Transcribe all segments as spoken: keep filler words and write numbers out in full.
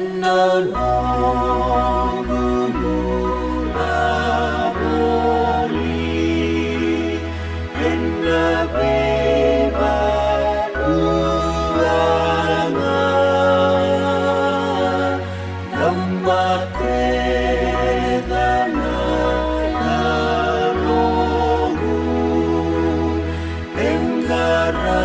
Na noqu luva voli ena veivaluaga, na matreca na yaloqu e qara.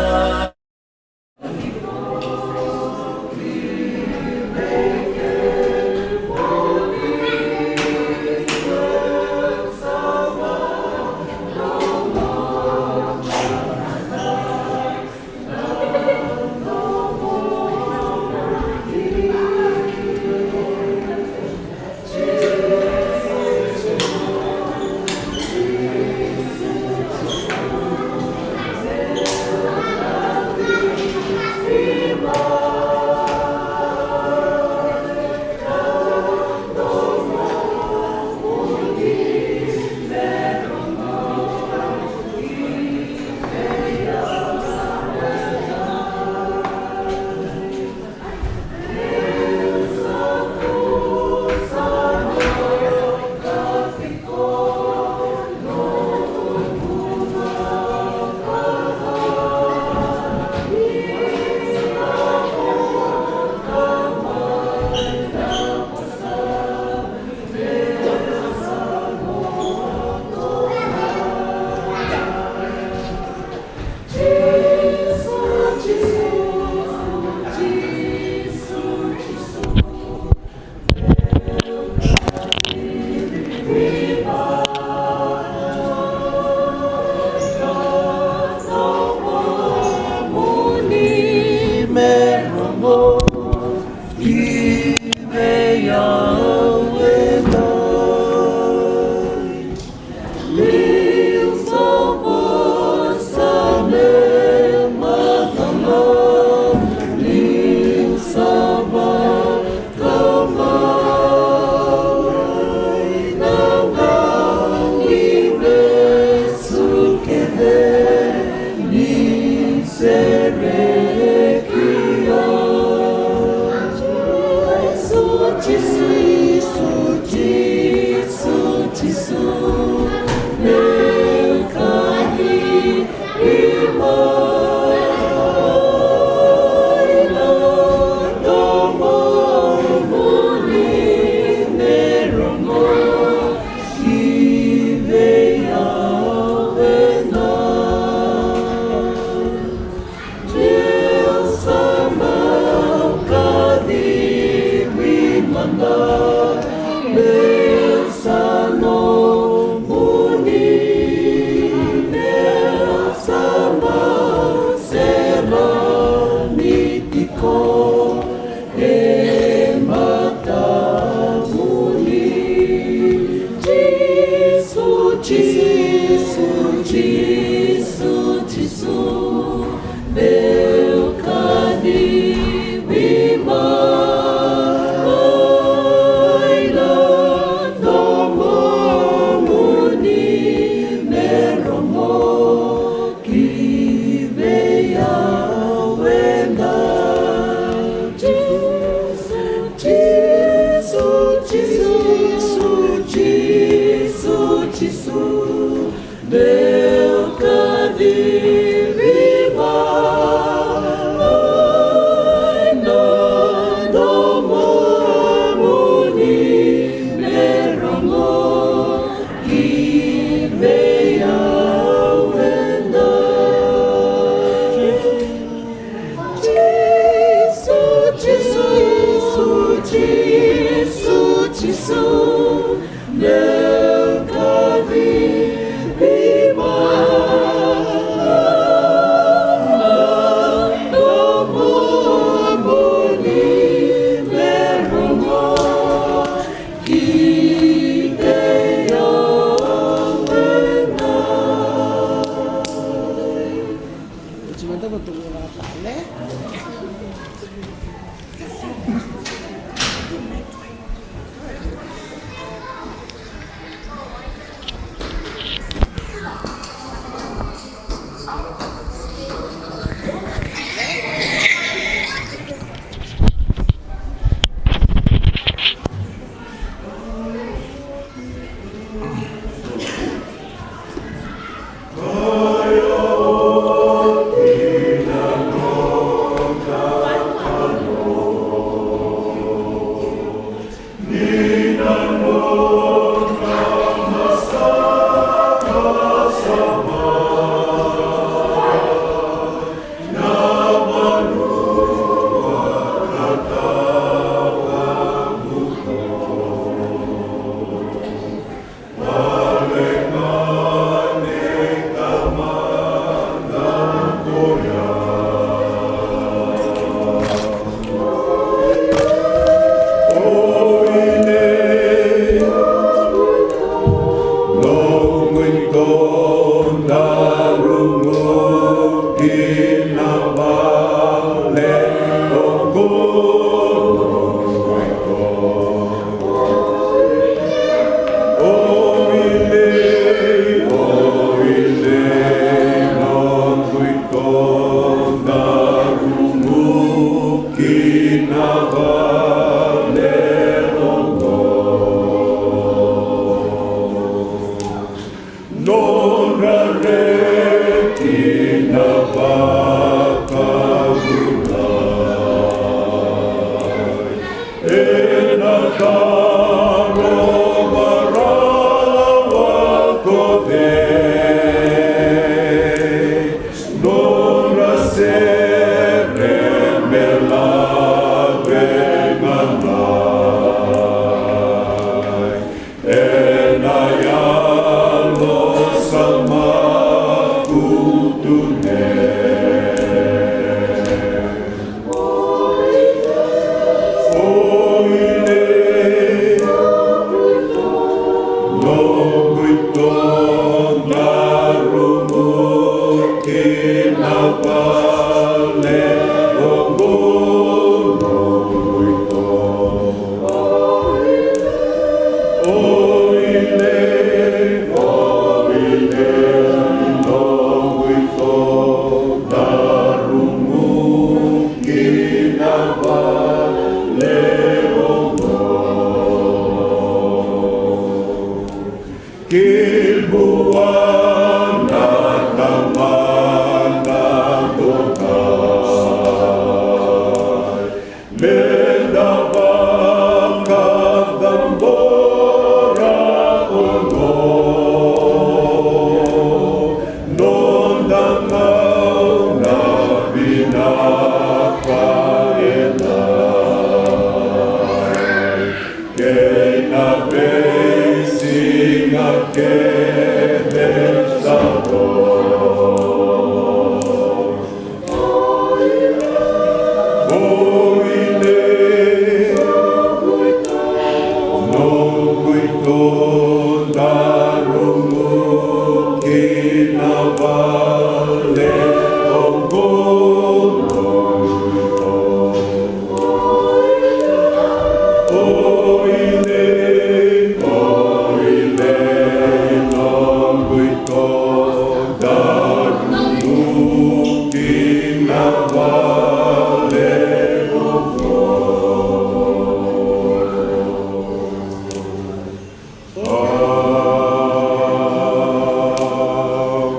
Ki na vale oqo. Oi nei, oi nei, noqu ito, daru mu ki na vale oqo. Nodra reki na vakavulai ena tarova rawa ko cei, nodra sere me lave ga mai. Ena yalo sa makutu ne. Oi nei, noqu ito, daru mu ki na vale oqo, noqu ito. Kei vua na tamata dokai. Meda vakacabora oqo, noda gauna vinaka edai, kei na veisiga kece sa vo. Oi nei, noqu ito, daru mu ki na vale oqo. Oi nei, oi nei, noqu ito, daru mu ki na vale oqo.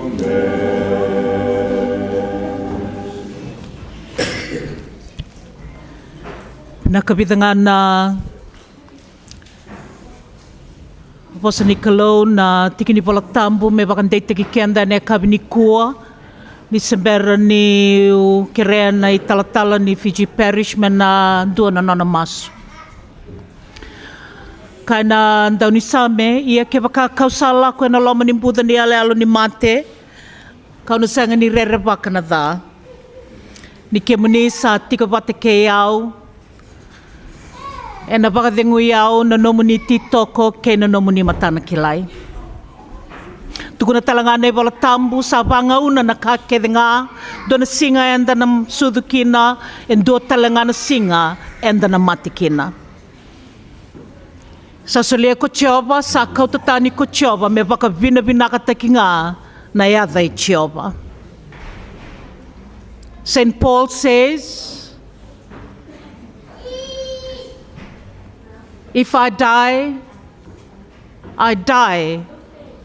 Amen. Na kavica ga na vosa ni Kalou, na tiki ni Vola Tabu me vakadeitaki keda ena yakavi nikua, ni se bera niu kerea na italatala ni Fiji Parish me na dua na nona masu. Kaya na daunisame: Ia kevaka kau sa lako ena loma ni buca ni yaloyalo ni mate, kau na sega ni rerevaka na ca, ni kemuni sa tiko vata kei au, ena vakacegui au na nomuni ititoko kei na nomuni matana kilai. Tukuna tale ga na iVola Tabu, sa vagauna na ka kece ga, dua na siga eda na sucu kina, e dua tale ga na siga eda na mate kina. Sa solia ko Jiova, sa kauta tani ko Jiova, me vakavinavinakataki ga na yaca i Jiova. Saint Paul says, "If I die, I die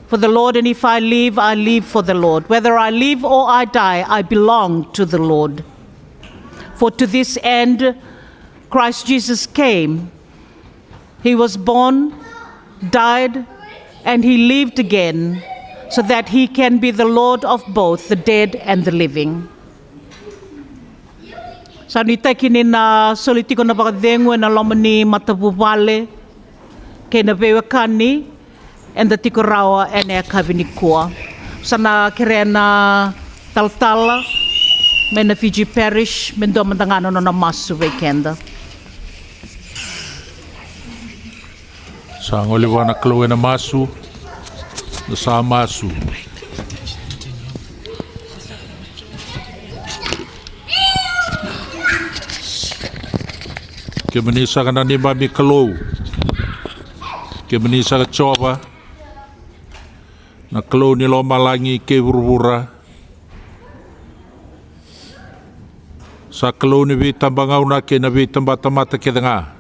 for the Lord, and if I live, I live for the Lord. Whether I live or I die, I belong to the Lord. For to this end Christ Jesus came." He was born, died, and he lived again, so that he can be the Lord of both the dead and the living. Sa nuitaki ni na soli tiko na vakacegu ena loma ni matavuvale kei na veiwekani eda tiko rawa ena yakavi nikua. Sa na kerea na talatala mai na Fiji Parish me dua mada ga na nona masu vei keda. Sa gole vua na Kalou ena masu. Na sa masu. Kemuni saka na neimami Kalou. Kemuni saka Jiova, na Kalou ni lomalagi kei vuravura. Sa Kalou ni veitabagauna kei na veitabatamata kece ga.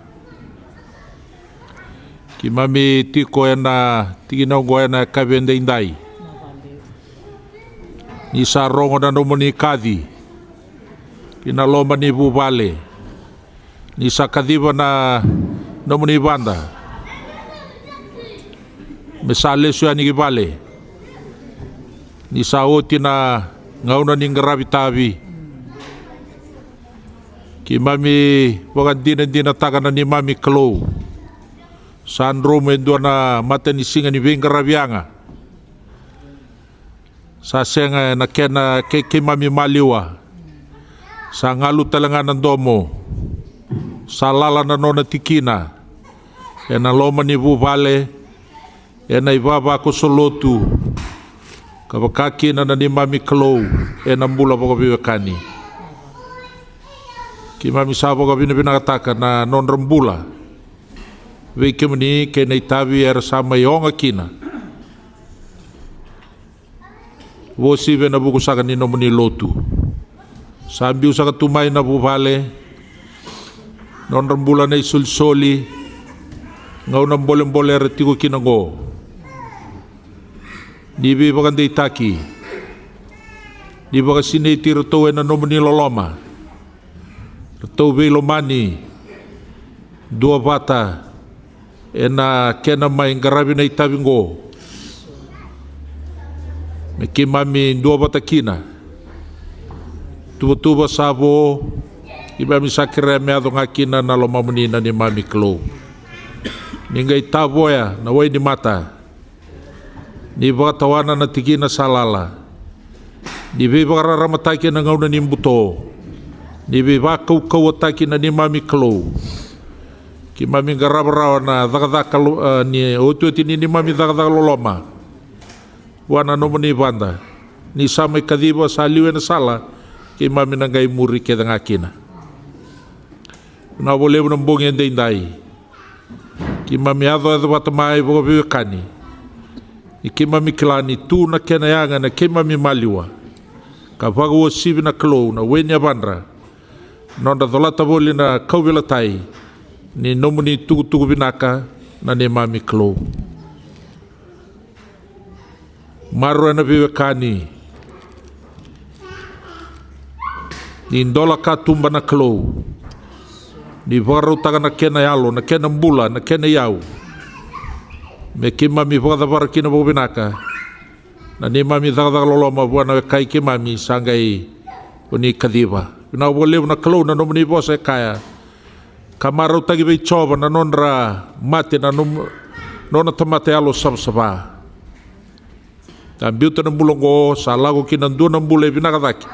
Keimami tiko ena tikina oqo ena yakavi edaidai. Ni sa rogo na nomuni kaci ki na loma ni vuvale. Ni sa kaciva na nomuni vada me sa lesu yani ki vale. Ni sa oti na gauna ni qaravi tavi. Keimami vakadinadinataka na neimami Kalou. Sa dromu e dua na matanisiga ni veiqaravi yaga. Sa sega ena kena kei keimami maliwa. Sa galu tale ga na domo. Sa lala na nona tikina ena loma ni vuvale, ena ivavakoso lotu, ka vaka kina na neimami Kalou ena bula vakaveiwekani. Keimami sa vakavinavinakataka na nodra bula vei kemuni kei na itavi era sa mai oga kina. Vosivi ena vuku saka ni nomuni lotu. Sa biu saka tu mai na vuvale, nodra bula na isolisoli, gauna bolebole era tiko kina oqo. Ni veivakadeitaki, ni vakasinaiti iratou ena nomuni loloma. Ratou veilomani duavata ena kena mai qaravi na itavi oqo. Me keimami duavata kina. Tuvatuva sa vo, keimami sa kerea me yaco ga kina na lomamuni na neimami Kalou. Ni qai tavoya na wai ni mata. Ni vakatawana na tikina sa lala. Ni veivakararamataki ena gauna ni buto. Ni veivakaukauwataki na neimami Kalou. Keimami qarava rawa na cakacaka lo-, a, ni otioti ni neimami cakacaka loloma. Vua na nomuni vada. Ni sa mai kaciva sa liu ena sala. Keimami na qai muri kece ga kina. Na volevu na bogi edaidai. Keimami yacoyaco vata mai vakaveiwekani. Ni keimami kila ni tu na kena yaga na keimami maliwa. Ka vakauasivi na Kalou na we ni yavadra. Nodra colata voli na kauveilatai. Ni nomuni tukutuku vinaka na neimami Kalou. Maroroya na veiwekani. Ni dola katuba na Kalou. Ni vakarautaka na kena yalo, na kena bula, na kena iyau. Me keimami vakacavara kina vakavinaka. Na neimami cakacaka loloma vua na wekai keimami sa qai oni kaciva. Vinaka vakalevu na Kalou na nomuni vosa e kaya. Ka marautaki vei Jiova na nodra mate na nom-, nona tamata yalo savasava. Ka biuta na bula oqo, sa lako ki na dua na bula e vinaka cake.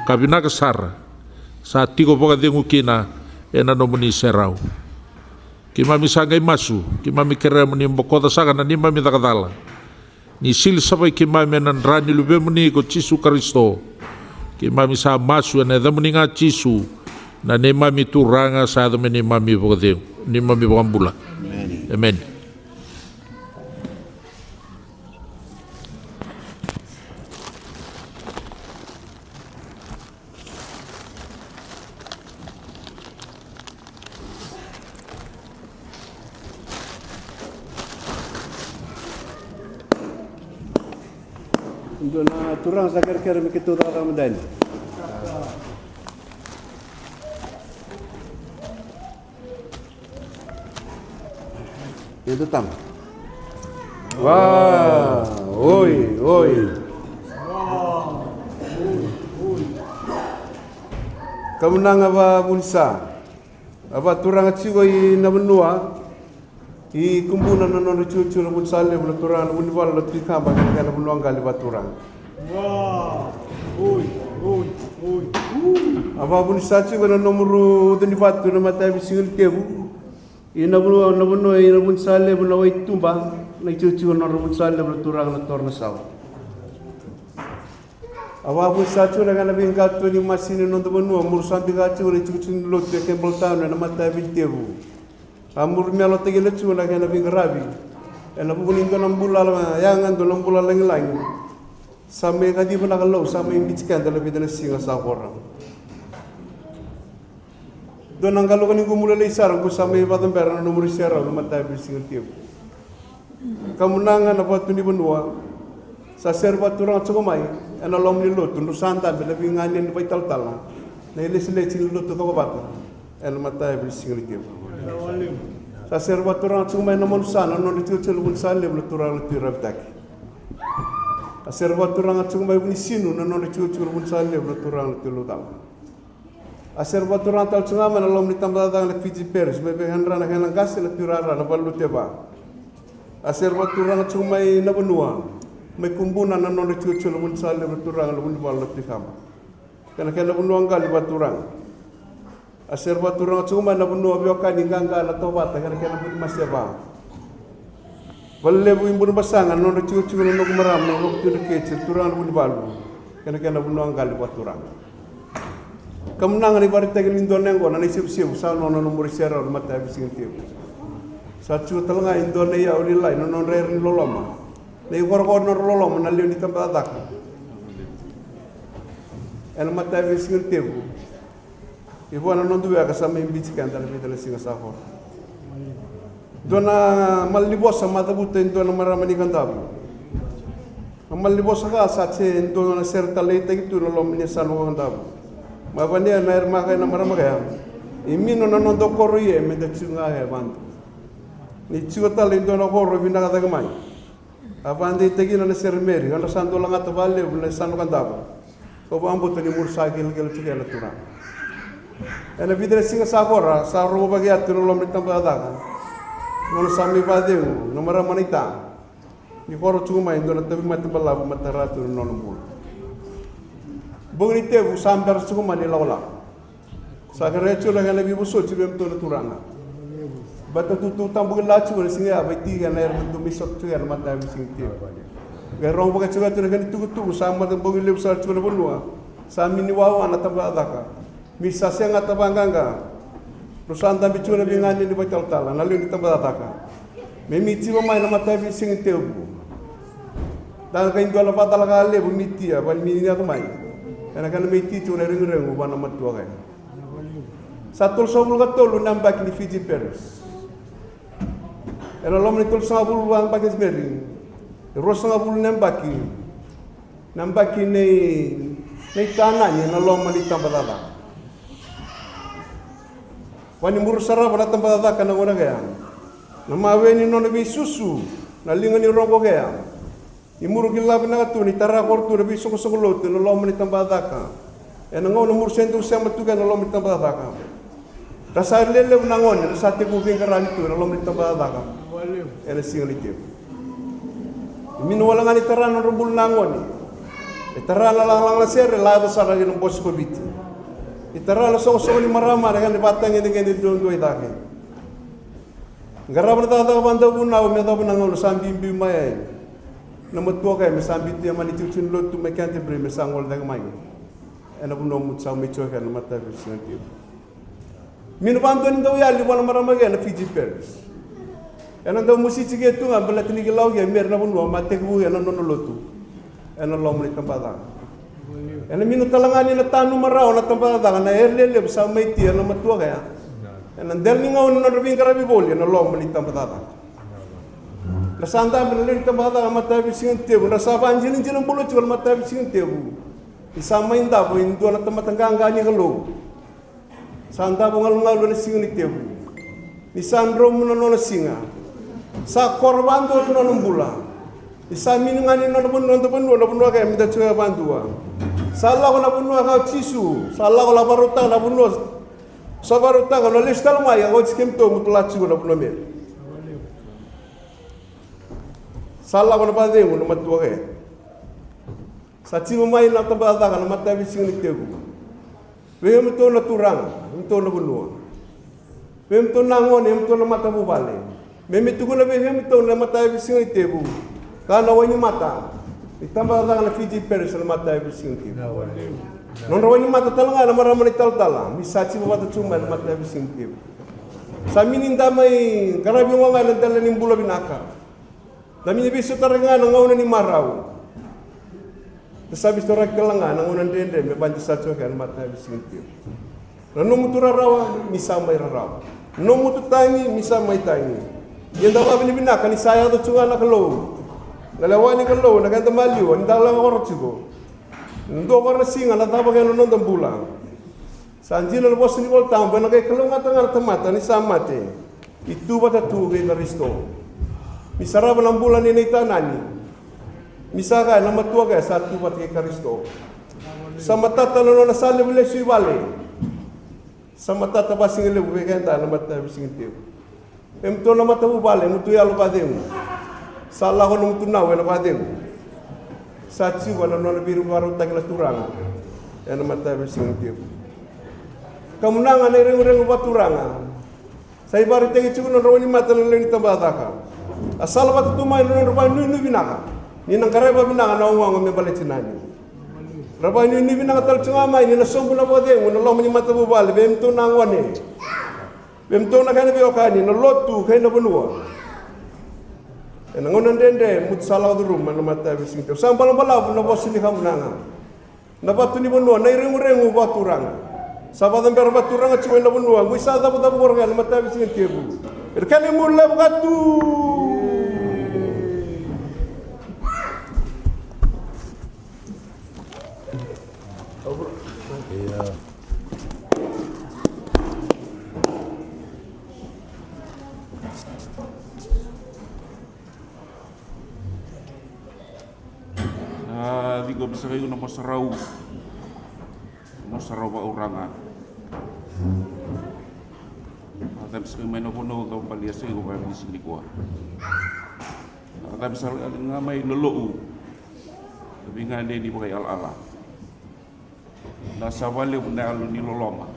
Ka vinaka sara. Sa tiko vakacegu kina ena nomuni serau. Keimami sa qai masu, keimami kerea mo ni bokoca saka na neimami cakacala. Ni sili savai keimami ena dra ni luvemuni ko Jisu Karisito. Keimami sa masu ena yacamuni ga Jisu, na neimami Turaga sa yaco me neimami vakacegu, neimami vakabula. Emeni. Dua na turaga sa kerekere me keitou cakacaka mada yani. Io, tama. Wa, oi, oi. Kamunaga va Vunisa. A vaturaga tiko i na vanua. I Kubuna na nona ciuciu na Vunisalevu na turaga na Vunivalu na Tuikaba kei na kena vanua qali vaturaga. A vavunisa tiko na nomuru uca ni vatu na matavi siga ni tevu. I na vanua, na vanua i na Vunisalevu na Waituba na ciuciu na nodra Vunisalevu na turaga na Toro na Sawa. A vakavuna sa tiko na kena veiqaravi ni masini ena noda vanua, muru sa bika tiko na itikotiko ni lotu e Campbelltown ena mata ya e Viti Tevu. A muru me yalotaki na tiko na kena veiqaravi ena vuku ni dua na bula yaga, dua na bula lagilagi. Sa mai kaciva na Kalou, sa mai biuti keda ena vica na siga sa kora. Dua na galuka ni qumulelei sara qo sa mai vakacabera na nomu iserau ena mata ya e Viti Tevu. Kamunaga na vatu ni vanua. Sa sere vakaturaga tiko mai ena loma ni lotu, drau sa dabe na veiganeni vakaitalatala, na ilesilesi ni lotu cokovata ena mata ya e Viti Tevu. Sa sere vakaturaga tiko mai na manu sa na nodra itikotiko na vuni sa levu na turaga na Tui Ravitaki. A sere vakaturaga tiko mai Vunisinu na nodra itikotiko na vuni sa levu na turaga na Tui Laucala. A sere vakaturaga tale tiko ga mai na loma ni tabacakacaka na Fiji Parish, mai vei Hadra na kena qase na Tui Rara na Valelotu e Va. A sere vakaturaga tiko mai na vanua, mai Kubuna na nodra itikotiko na vuni sa levu na turaga na Vunivalu na Tui Caba kei na kena vanua qali vakaturaga. A sere vakaturaga tiko mai na vanua veiwekani qaqa na Tovata kei na kena vuni mase e Va. Valelevu i Burebasaga na nodra itikotiko na noqu marama na Roko Tui Dreketi na turaga na Vunivalu kei na kena vanua qali vakaturaga. Kamunaga na ivakaraitaki ni dua na yaqona na isevusevu sa nona na nomu iserau ena mata ya e Viti Tevu. Sa tiko tale ga e dua na iyau lailai na nodra era ni loloma, na ikorokoro ni nodra loloma na lewe ni tabacakacaka ena mata ya e Viti Tevu. I vua na noda weka sa mai biuti keda ena vica na siga sa kora. Dua na malanivosa macavuta e dua na marama ni Kadavu. Na malanivosa ka sa se dua na sere taleitaki tu na loma ni yasana o Kadavu. Mai vania na era maka ena marama kea, i Mino na noda koro, ia meda tiko ga e vadu. Ni tiko tale e dua na koro vinaka cake mai. A vakadeitaki kina na sere Meri, ka dra sa dau lagata vakalevu na yasana o Kadavu. Kau vakabauta ni muru sa kelekele tu kea na turaga. Ena vica na siga sa kora sa rogo vakayatu ena loma ni tabacakacaka. Nona sa mai vakacegu na marama na ita ni koro tiko mai e dua na tauvimate balavu me tara tu na nona bula. Bogi ni tevu sa bera tiko mai na ilakolako. Sa kerea tiko na kena veivosoti vei iratou na turaga. Baleta tutu tabu kila tiko na siga ya, vei iratou na era dau mai sota tiko ena mata ya e Viti Tevu. Qai rogo vaka tiko na kena itukutuku, sa mata bogi levu sara tiko na vanua. Sa mini wawa na tabacakacaka. Me sa sega na tabacakacaka. Rau sa dabe tiko na veiganeni vakaitalatala na lewe ni tabacakacaka. Me mai tiva mai na mata ya e Viti Tevu. Da qai dua na vakacalaka levu me tia, vale me ni yaco mai. Ena kena me tia tiko na reguregu vua na matua kaya. Sa tolusagavulu ka tolu na yabaki ni Fiji Parish. Ena loma ni tolusagavulu na yabaki ni Meri, e ruasagavulu na yabaki, na yabaki nei, nei Tanani ena loma ni tabacakacaka. Vani muru sarava na tabacakacaka na gauna kea. Na mawe ni nona veisusu na liga ni rogo kea. Ni muru kila vinaka tu ni tara koro tu na veisoqosoqo lotu ena loma ni tabacakacaka. Ena gauna muru se dau sema tu kea na loma ni tabacakacaka. Ra sa lelevu na gone, ra sa tekivu veiqaravi tu ena loma ni tabacakacaka. Ena siga ni tevu. Minu wale ga ni tara na nodra bula na gone. E tara na lagalaga na sere, la yaco sara kina bose ko Viti. E tara na soqosoqo ni marama, na kena vakatagedegede duadua i cake. Qarava na cakacaka vakadauvunau me yacova na gauna sa biubiu mai ai na matua kaya me sa biuta mai na itikotiko ni lotu mai Canterbury me sa gole cake mai. Ena vanua mutu sa mai tiko kina na mata ya e Viti Tevu. Minu vakadua ni dau yali vua na marama kea na Fiji Parish. Ena dau mositi kea tu ga baleta ni kila o kea me ra na vanua ma tekivu kea na nona lotu. Ena loma ni tabacakacaka. Ena minu tale ga ni na tanuma rawa na tabacakacaka na era lelevu sa mai tia na matua kea. Ena dela ni gauna ni nodra veiqaravi voli ena loma ni tabacakacaka. Ra sa dabe na lewe ni tabacakacaka na mata ya e Viti Tevu, ra sa vakajinajina bula tiko na mata ya e Viti Tevu. Ni sa mai davo e dua na tamata qaqa ni Kalou. Sa davo galugalu ena siga ni tevu. Ni sa dromu na nona siga. Sa koro vadua na nona bula. Ni sa mini ga ni nona vanua, noda vanua, na vanua kea meda tiko vakadua. Sa lako na vanua ka o Jisu. Sa lako la varautaka na vanua. Sa varautaka na lesu tale mai, a oti kemitou mo tu la tiko na vanua me. Sa lako na vacegu na matua kea. Sa tiko mai na tabacakacaka na mata ya e Viti Tevu. Vei kemitou na turaga, kemitou na vanua. Vei kemitou na gone, kemitou na matavuvale. Me me tukuna vei kemitou na mata ya e Viti Tevu. Ka na wainimata. Ni tabacakacaka na Fiji Parish na mata ya veisiga ni tekivu. Nodra wainimata tale ga na marama na italatala, mi sa tiko vata tu mai na mata ya veisiga ni tekivu. Sa mini da mai qaravi oqo ga na dela ni bula vinaka. Da mini veisautaka ga na gauna ni marau. Da sa veisautaka ga na gauna dredre me vadi sa tiko kina na mata ya veisiga ni tekivu. Na nomu tu rarawa, ni sa mai rarawa. Nomu tu tagi, ni sa mai tagi. Ia da vavinavinaka ni sa yaco tu ga na Kalou. Na lewa ni Kalou, na keda maliwa, ni da lako ora tiko. Na dua vaka na siga, na cava kei na noda bula. Sa dina na vosa ni Vola Tabu, ena qai kalougata ga na tamata, ni sa mate. Ni tu vata tu kei Karisito. Ni sarava na bula ni nai tanani. Ni sa kaya na matua kaya sa tu vata kei Karisito. Sa matata na nona sa levu lesu i vale. Sa matata vasiga levu vei keda na mata ya veisiga ni tekivu. E mutu na matavuvale, e mutu yalo vacegu. Sa lako na mutu nau ena vacegu. Sa tiko na nona veivakarautaki na Turaga. Ena mata ya veisiga ni tekivu. Kamunaga na ireguregu vakaturaga. Sa ivakaraitaki tiko na nodra wainimata na lewe ni tabacakacaka. A sala vata tu mai na nodra vakanuinui vinaka. Ni na qaravi vakavinaka na ogaoga me baleti na ni. Ra vakanuinui vinaka tale tiko ga mai ni na sobu na vakacegu na loma ni matavuvale vei mutou na gone. Vei mutou na kena veiwekani na lotu kei na vanua. Ena gauna dredre mutou sa lako curuma na mata ya veisiga ni tekivu. Sa balabalavu na vosa ni kamunaga. Na vatu ni vanua, na ireguregu vakaturaga. Sa vakacabera vakaturaga tiko ena vanua, qoi sa cavucavu qori ga na mata ya veisiga ni tekivu. Ena kena imu levu ka tu. Ia. Na ciqomi saka iko na mosarau. Mosarau vakauraga. A cabe saka mai na vanua au cau balia saka iko vakaveisiga nikua. A cabe saka ga mai na lo'u. Na veiganeni vakaialaala. Na sa vakalevu na yalo ni loloma.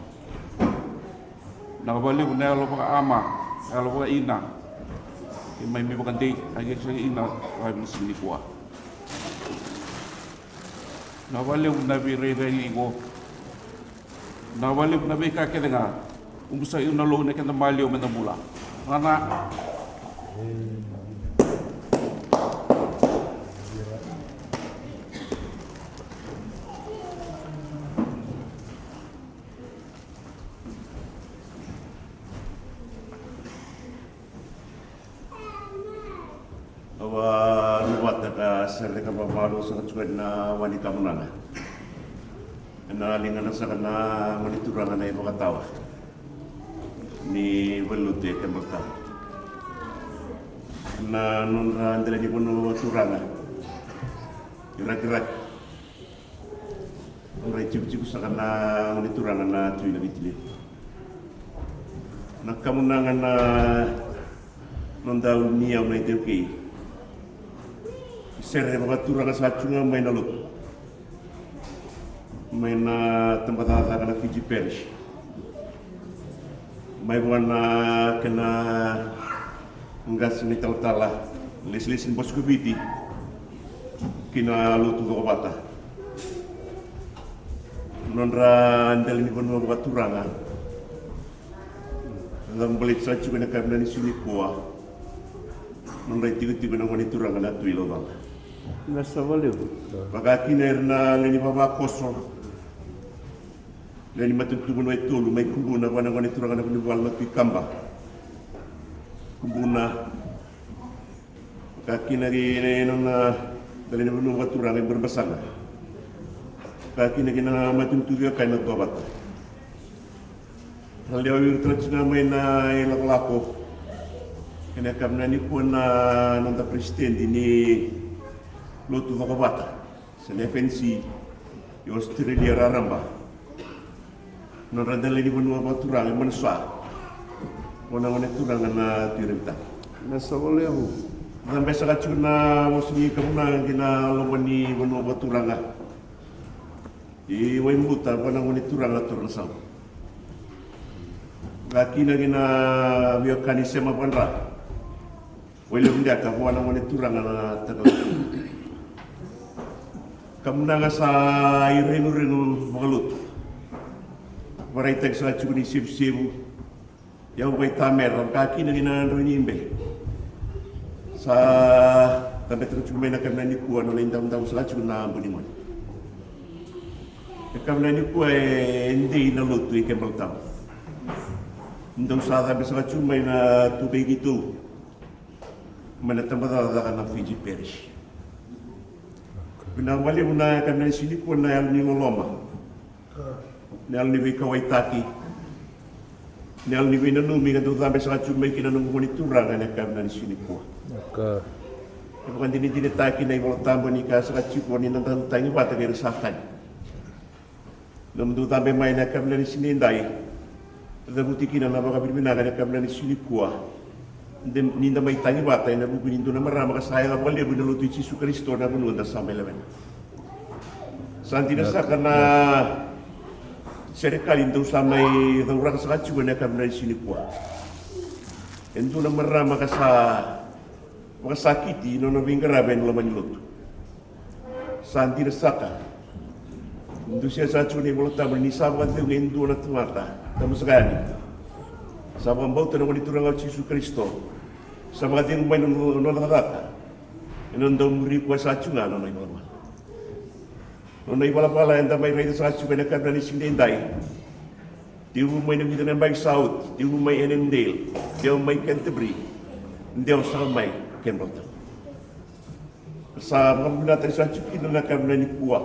Na vakalevu na yalo vakaama, yalo vakaina. Keimami vakadei, a kei sa ina vakaveisiga nikua. Na vakalevu na veirairai iko. Na vakalevu na veika kece ga. Ubu sa iu na lou na keda maliwa me da bula. Rana. Au a luvata ka sere ka vavalu saka tiko ena wa ni kamunaga. Ena ligana saka na gone turaga na ivakatawa ni valenilotu e Campbelltown. Na nodra dela ni vanua turaga i Rakiraki. Nodra itikotiko saka na gone turaga na Tui Navitilevu. Na kamunaga na noda uni au na itaukei. Sere vakaturaga sa tu ga mai na lotu. Mai na tabacakacaka na Fiji Parish. Mai vua na kena qase ni talatala, lesilesi ni Bose ko Viti, kei na lotu cokovata. Nodra dela ni vanua vakaturaga. Cavu baleti sa tiko ena kavinaka ni siga nikua. Nodra itikotiko na gone turaga na Tui Laucala. Na sa vakalevu. Vaka kina ira na lewe ni vavakoso. Lewe ni matanitu vanua e tolu mai Kubuna, vua na gone turaga na Vunivalu na Tui Kaba. Kubuna. Vaka kina kei na nona dela ni vanua vakaturaga e Burebasaga. Vaka kina kei na matanitu veiwekani na Duavata. Ra lewe vei ira tale tiko ga mai na ilakolako. Kena kavinaka nikua na noda peresitedi ni lotu cokovata. Se na F N C i Australia raraba. Nodra dela ni vanua vakaturaga e Manusa. Vua na gone turaga na Tui Ravitaki. Na sa vakalevu. Cabe saka tiko na vosa ni kamunaga ki na loma ni vanua vakaturaga. I Waibuta vua na gone turaga na Turaga na Sau. Vaka kina ki na veiwekani sema vakadra. Wailevu Deka vua na gone turaga na Takala. Kamunaga sa irenurenu vakalotu. Varaitaki saka tiko ni sevusevu. Yau vakaitamera vaka kina kina na drau ni be. Sa tabetaka tiko mai na kamunaga nikua, nona idavodavo saka tiko na bu ni gone. E kamunaga nikua e dei na lotu e Campbelltown. Dou sa cabe saka tiko mai na tukai keitou mai na tabacakacaka na Fiji Parish. Vinaka vakalevu na kamunaga ni siga nikua, na yalo ni loloma, na yalo ni veikauwaitaki, na yalo ni veinanumi ka dou cabe saka tiko mai kina na noqu gone turaga ena kamunaga ni siga nikua. E vakadinadinataki na iVola Tabu ni kaya saka tiko ni na dau tagi vata kei ira sa tagi. Nomudou cabe mai na kamunaga ni siga nidai, cavuti kina na vakavinavinaka ena kamunaga ni siga nikua. De, ni da mai tagi vata ena vuku ni dua na marama ka sa yaga vakalevu ena lotu i Jisu Karisito na vanua da sa mai lewena. Sa dina saka na serekali dou sa mai cauraka saka tiko ena kamunaga ni siga nikua. E dua na marama ka sa vakasakiti nona veiqaravi ena loma ni lotu. Sa dina saka. Dusia sa tiko na iVola Tabu ni sa vakacegu e dua na tamata, tabu saka yani. Sa vakabauta na Gone Turaga o Jisu Karisito. Sa vakacegu mai na nona cakacaka. Ena dau muri koya sa tiko ga na nona ivalavala. Nona ivalavala eda mai raica saka tiko ena kamunaga ni siga nidai. Tekivu mai na vica na yabaki sa oti, tekivu mai Annandale, dewa mai Canterbury, dewa saka mai Campbelltown. Sa vakavinavinakataki saka tiko kina na kamunaga nikua.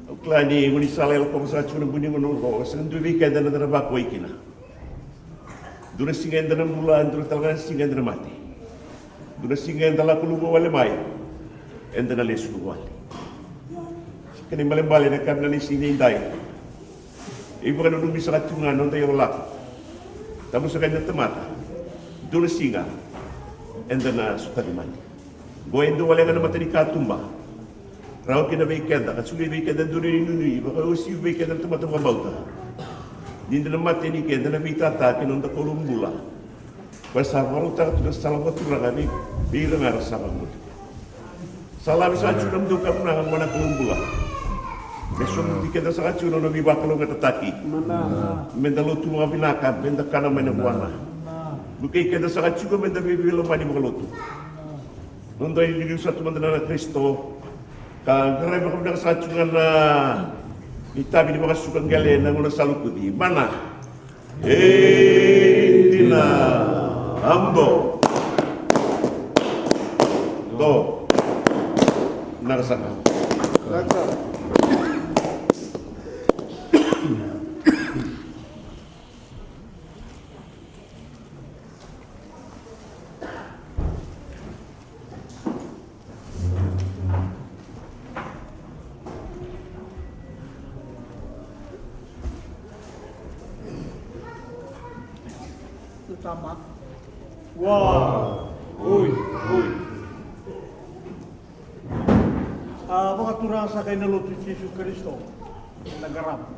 Au kila ni gaunisala e lakova saka tiko na bu ni gauna oqo, sa dua vei keda eda na vakawai kina. Dua na siga eda na bula, dua tale ga na siga eda na mate. Dua na siga eda lako luva wale mai, eda na lesu luva wale. Sa kena ibalebale na kamunaga ni siga nidai. E ivakananumi saka tiko ga na noda yalo lako. Tabu saka na tamata. Dua na siga eda na sotavi mate. Qo e dua wale ga na matanikatuba. Rawa kina vei keda ka solia vei keda dua na inuinui vakauasivi vei keda na tamata vakabauta. Ni da na mate ni keda na veitata kei na noda Kalou bula. Koya sa vakarautaka tu na sala vakaturaga vei, vei ira ga era sa vakabauta. Sa lave saka tiko na nomudou kamunaga vua na Kalou bula. Me sobuti keda saka tiko na nona veivakalougatataki. Meda lotu vakavinaka, meda kana mai na vuana. Vukei keda saka tiko meda veiveilomani vakalotu. Noda iliuliu sa tu mada na Karisito. Ka qaravi vakavinaka saka tiko ga na itavi ni vakasuka qele ena gauna sa lokuci. Mana. E dina. Abo. Do. Vinaka saka. Tama. Ua. Oi, oi. A vakaturaga saka ena lotu i Jisu Karisito ena qaravi.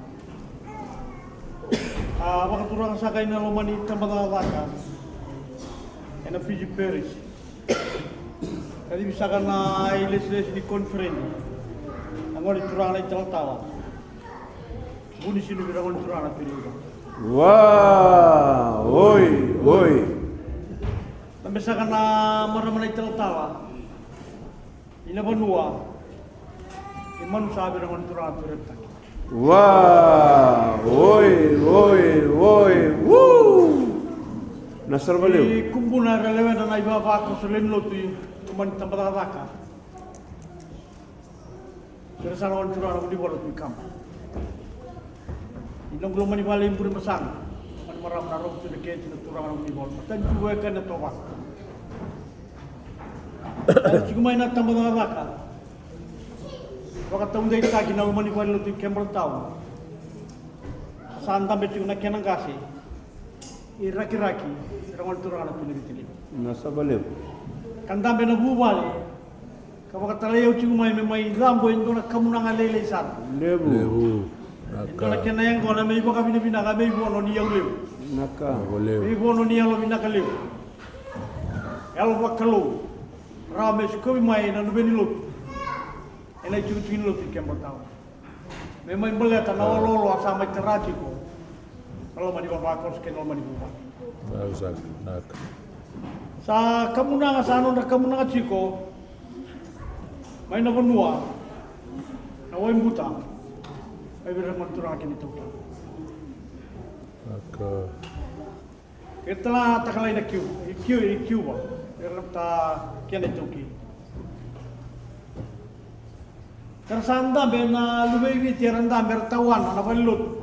A vakaturaga saka ena loma ni tabacakacaka ena Fiji Parish. Kacivi saka na ilesilesi ni koniferedi na gone turaga na italatala. Vuni sinu vei ira gone turaga na tuliva. Wa, oi, oi. Tabe saka na marama na italatala. Ina vanua e manu sa vei ira gone turaga na tuliva. Wa, oi, oi, oi, wu. Na sara valeu. I kubuna era lewena na ivavakoso lewe ni lotu i loma ni tabacakacaka. Kei ira sa na gone turaga na vunivola tu i Kaba. I noqu loma ni vale i Burebasaga, loma ni marama na Rovu Tui Naketi na turaga na vunivola. Matani tu vei kena toka. Au tiko mai na tabacakacaka. Vakataudeitaki na loma ni vale lotu i Campbelltown. Sa dabe tiko na kena qase. I Rakiraki, ira gone turaga na Tui Naketi. Na sava levu. Ka dabe na vuvale. Ka vakatalai au tiko mai me mai cabo e dua na kamunaga lailai sara. Levu. Levu. E dua na kena yaqona me ivakavinavinaka me ivono ni yau levu. Naka. Me ivono ni yalo vinaka levu. Yalo vakalou. Rawa me sikovi mai na luve ni lotu. Ena itikotiko ni lotu i Campbelltown. Me mai baleta na oloolo a sa mai tara tiko na loma ni vavakoso kei na loma ni vuvale. Vinaka saka, vinaka. Sa kamunaga, sa nodra kamunaga tiko mai na vanua na waibuta mai vei ira na gone turaga kei na iTaukei. Vinaka. E tala takalai na Kiu, i Kiu, i Kiuva, era ta kena iTaukei. Era sa dabe na luve i Viti, era dabe, era tawana na valelotu.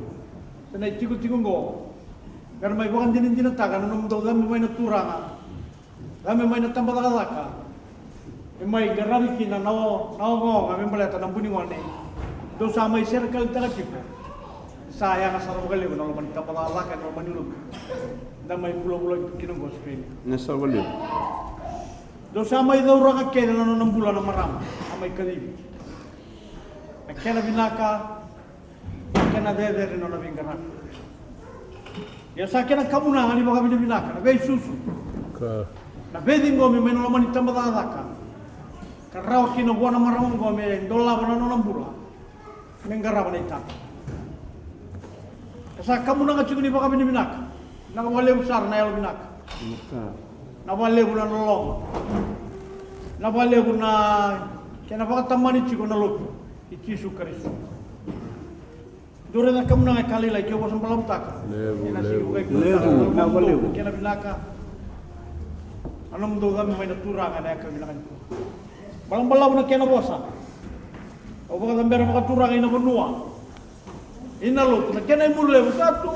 Ena itikotiko oqo, era mai vakadinadinataka na nomudou cabe mai na turaga, cabe mai na tabacakacaka. E mai qaravi kina na o-, na ogaoga me baleta na bu ni gone. Dou sa mai serekalitaka tiko. Sa yaga sara vakalevu na loma ni tabacakacaka, na loma ni lotu. Da mai vulavula tu kina oqo Australia. Na sa vakalevu. Dou sa mai cauraka kece na nona bula na marama. A mai kacivi. Na kena vinaka, na kena cecere na nona veiqaravi. Ia sa kena kamunaga ni vakavinavinaka, na veisusu. Ka. Na veiciqomi mai na loma ni tabacakacaka. Ka rawa kina vua na marama oqo me dolava na nona bula. Me qarava na itavi. Ka sa kamunaga tiko ni vakavinavinaka. Na vakalevu sara na yalo vinaka. Na vakalevu na loloma. Na vakalevu na kena vakatamani tiko na lotu i Jisu Karisito. Dou raica na kamunaga e ka lailai, keu vosa balavutaka. Levu, levu. Levu, na vakalevu. Kena vinaka. A nomudou cabe mai na turaga ena yakavi vinaka nikua. Balabalavu na kena vosa. Au vakacabera vakaturaga ina vanua, ina lotu, na kena imuri levu sa tu.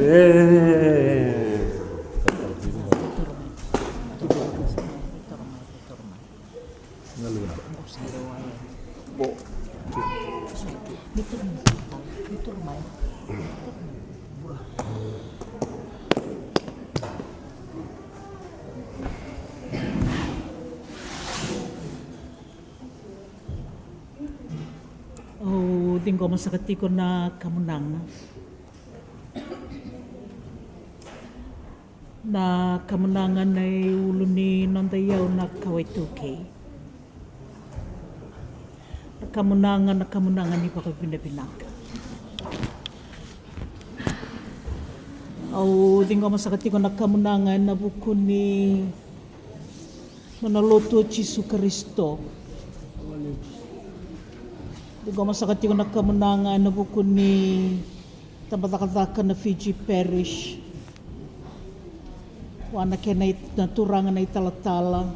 E. Au ciqoma saka tiko na kamunaga. Na kamunaga na iulu ni noda iyau na kawa iTaukei. Na kamunaga, na kamunaga ni vakavinavinaka. Au ciqoma saka tiko na kamunaga ena vuku ni nona lotu o Jisu Karisito. Ciqoma saka tiko na kamunaga ena vuku ni tabacakacaka na Fiji Parish. Vua na kena i-, na turaga na italatala.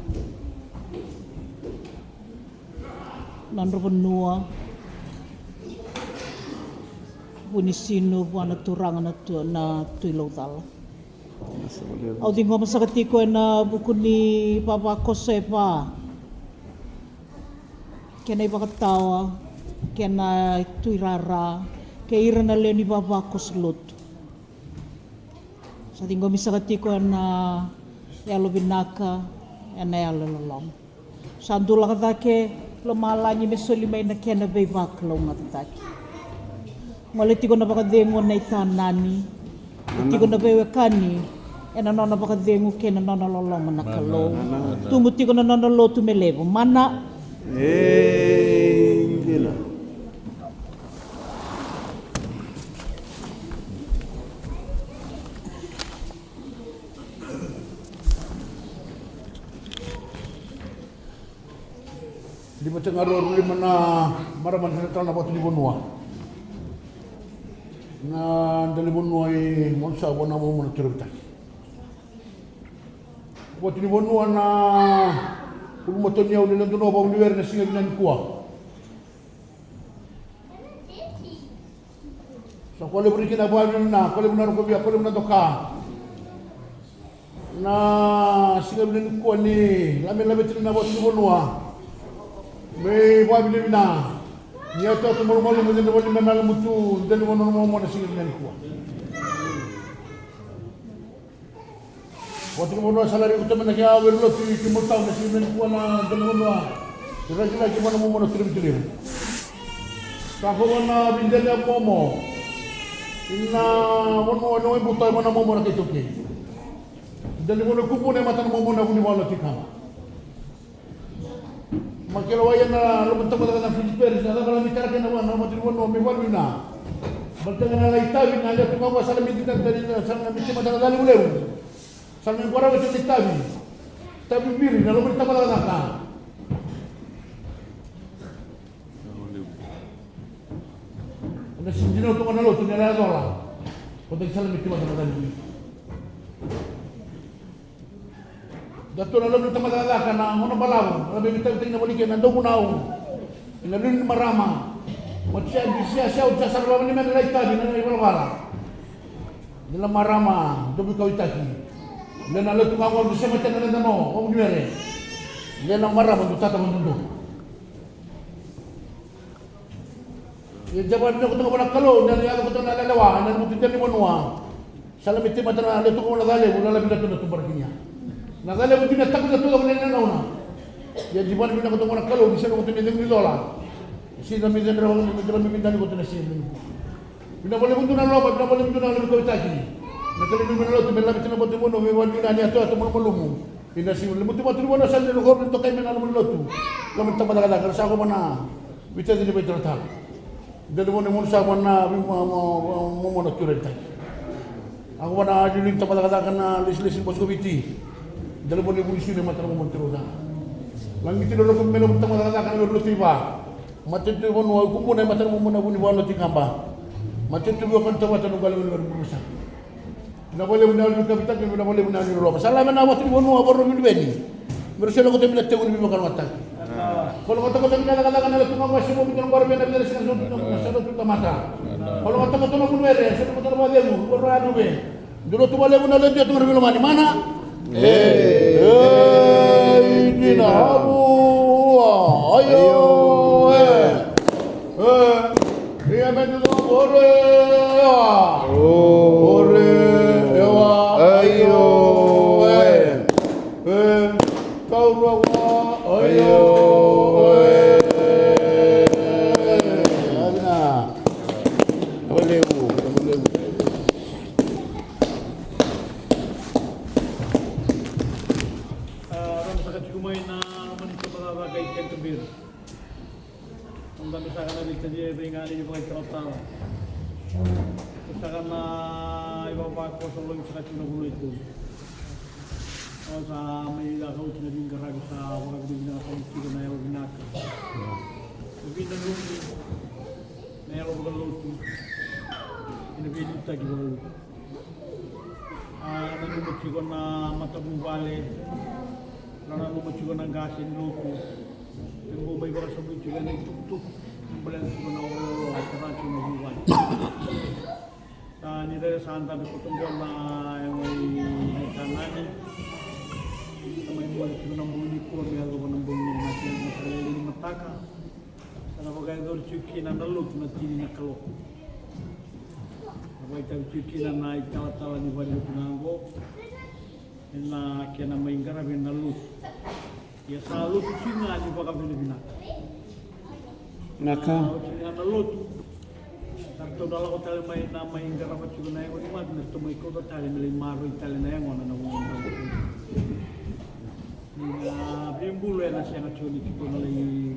Nodra vanua. Vunisinu vua na turaga na tu-, na Tui Laucala. Au ciqoma saka tiko ena vuku ni vavakoso e va. Kena ivakatawa, kena tuirara, kei ira na lewe ni vavakoso lotu. Sa ciqomi saka tiko ena yalo vinaka, ena yalo loloma. Sa dulaka cake lomalagi me soli mai na kena veivakalougatataki. Gole tiko na vakacegu na itanani. E tiko na veiwekani ena nona vakacegu kei na nona loloma na Kalou. Tubu tiko na nona lotu me levu. Mana. E dina. Lima te ga rua rua lima na marama na tala na vatu ni vanua. Na dalivanua i Monusa vua na momo na turavitaki. Vatu ni vanua na ulumatua ni yau ni Ladonova Univere na siga vinaka nikua. Sa koya levu ni kina vavinavinaka, koya levu na rokovia, koya levu na doka. Na siga vinaka nikua ni lamelameti na vatu ni vanua. Me vavinavinaka. Ni yatoto malumalumu ni dela ni vanua na lumutu, dela ni vanua na momo na siga vinaka nikua. Vatu ni vanua sa lari kuta mai na kea vei lotu i Kimotau na simi ni kua na dela ni vanua. Ira kila ki vana momo na tiri vitiliru. Sa kova na videli a momo. Ina vanua ni wai buta vana momo na kaitokei. Dela ni vanua kubu na mata na momo na vuni vala tikana. Makelovaia na loma ni tabacakacaka na Fiji Parish, na cava na mai tara kina vua na matanivanua me valuina. Baleta ga na lai tavi na lewe tu ga vua sa na miti na tani na sa na miti mata na ca levulevu. Sa na mai bora vei tani tavi. Tavi biri na loma ni tabacakacaka. Na sijina tu ga na lotu ni la yacola. Kota ki sa na miti mata na ca levulevu. Datou na loma ni tabacakacaka na gauna balavu, na veivitavitaki na voli kei na dauvunau. Ina liu ni marama. Oti sa di sia sia oti sa sara vavani me na lai tavi na nai valavala. Ni la marama, dou veikauaitaki. Ni la na lotu gagau ni sema tena leda no, au ni were. Ni la marama, dou tata ma dodou. Ia java ni na kotoga vua na Kalou, ni na yaco kotoga na lelewa, ni na mutu dela ni vanua. Sa lami timata na lewe tu ga vua na ca levu, na lavi na tu na tubara kinia. Na ca levu dina taku na tu ga vua na gauna. Ia java ni na kotoga vua na Kalou, ni sa na kotoga ni cegu ni cola. Si na mi cedra vaka ni java mi dani kotoga na si. Vinaka vakalevu dua na loma, vinaka vakalevu dua na loma ni kauaitaki. Na kele ni mena lotu, me lavi tina vata ni vanua, me valiu na ni atoato malumalumu. Ina siga lemuti vatu ni vanua sa ni rokovi ni tokai me na loma ni lotu. Loma ni tabacakacaka, sa ko vana vitaci ni veitalatala. Dela ni vanua munu sa vana vi ma ma ma ma na tura ni tai. Ako vana liuliu ni tabacakacaka na lesilesi ni Bosco Viti. Dela ni vanua ni vuni sui na matana mo monu tiro ca. Lagiti na rokovi me loma ni tabacakacaka na veru lotu iva. Matanitu vanua, au kubuna e matana mo monu na vuni vanua ti kaba. Matanitu vei o kani tavata na gale vuni veru munu sa. Vinaka vakalevu na yalo ni kavitaki, vinaka vakalevu na yalo ni loloma. Sa lave na vatu ni vanua, varo ni veni. Mero sela koto mina tegu ni vivakalougatataki. Kolo koto koto mina cakacaka na letu ga vua simo mina qora vena vena sina sotu na sa sotu tamata. Kolo koto koto na vunu ere, sina koto na vacegu, varo a duve. Dua lotu vakalevu na letu ya tu ga na vilomani mana. Ei, dina avu. Aio, e. E, ia me tu ore, ewa. Ore, ewa, aio, e. E, kaurua, aio, e. Amina. Valeu, valeu. A, rau saka tiko mai na loma ni tabacakacaka i Canterbury. Au dabe saka na veitacini e veiganeni vakaitalatala. Au saka na ivavakoso logi saka tiko na vanua i tou. Au sa mai caka oti na veiqaravi sa vakavinavinaka saka tiko na yalo vinaka. Na vina noqu na yalo vakalotu. Ena veiliutaki vakalotu. A, nanuma tiko na matavuvale, na nanuma tiko na qase ni lotu. E bau mai vakasavu tiko ena itukutuku. Baleta tiko na oloolo, a tara tiko na vuvale. Sa ni rere sa dabe koto qo na yago i Kanani. Sa mai bole tiko na bogi nikua me yacova na bogi ni mate, na kalele ni mataka. Sa na vakayacori tiko kina na lotu na tini na kaloko. Na vakaitavi tiko kina na italatala ni vale lotu ga oqo ena kena mai qaravi na lotu. Ia sa lotu tiko ga ni vakavinavinaka. Na ka. Sa oti ga na lotu. Sa ratou na lako tale mai na mai qarava tiko na yago ni mate, me ratou mai kauta tale me lai maroroi tale na yagona na vanua. Ni na veibulu ena sega tiko ni tiko na lai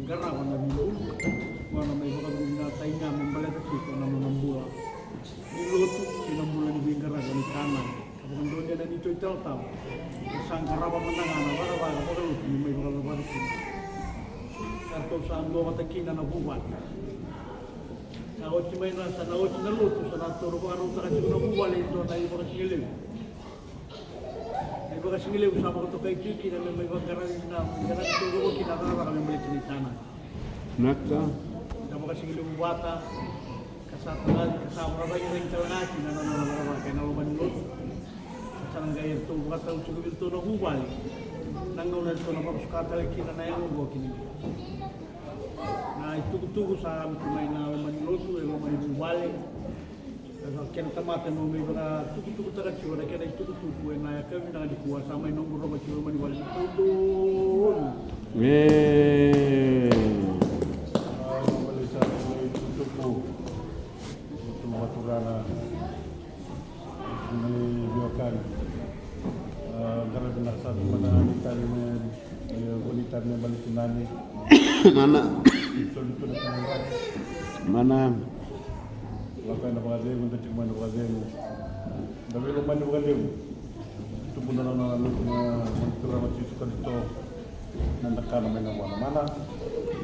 qarava na veibulu. Qo na mai vakavinavinakataki ga me baleta tiko na nona bula ni lotu kei na bula ni veiqaravi ni kana. Ka vakadonuya na neitou italatala. Sa qarava mada ga na cakacaka vakalotu ni mai vakacavara kina. Sa ratou sa duavata kina na vuvale. Sa oti mai na, sa na oti na lotu, sa na taura vakarautaka tiko na vuvale e dua na ivakasigalevu. Na ivakasigalevu sa vakatokai tiko kina me mai vaqaravi na, me qaravi tiko kina na cakacaka me baleti na itana. Naka. Sa vakasigalevu vata, ka sa tagavi, ka sa vakavagiragi tale ga kina na nona cakacaka ena loma ni lotu. Ka sa na qai ratou vakatau tiko vei ratou na vuvale. Na gauna ratou na vakasuka tale kina na yago oqo kina. Na itukutuku sa yaco mai na loma ni lotu, e loma ni vuvale. Sa kena tamata mo mai vakatukutukutaka tiko na kena itukutuku ena yakavi vinaka nikua sa mai noqu rogo tiko e loma ni vale ni Paidonu. Emeni. A, vale sa mai tukutuku. Tuku vakaturaga. Ni veiwekani. A, qaravi vinaka sara tu mai na itani me, e, voli itani me baleti nani. Mana. Mana. Lako ena vakacegu, da tiko mai na vakacegu. Da veilomani vakalevu. Tubu na nona lotu na Turaga o Jisu Karisito. Na dakana mai na vua na mana.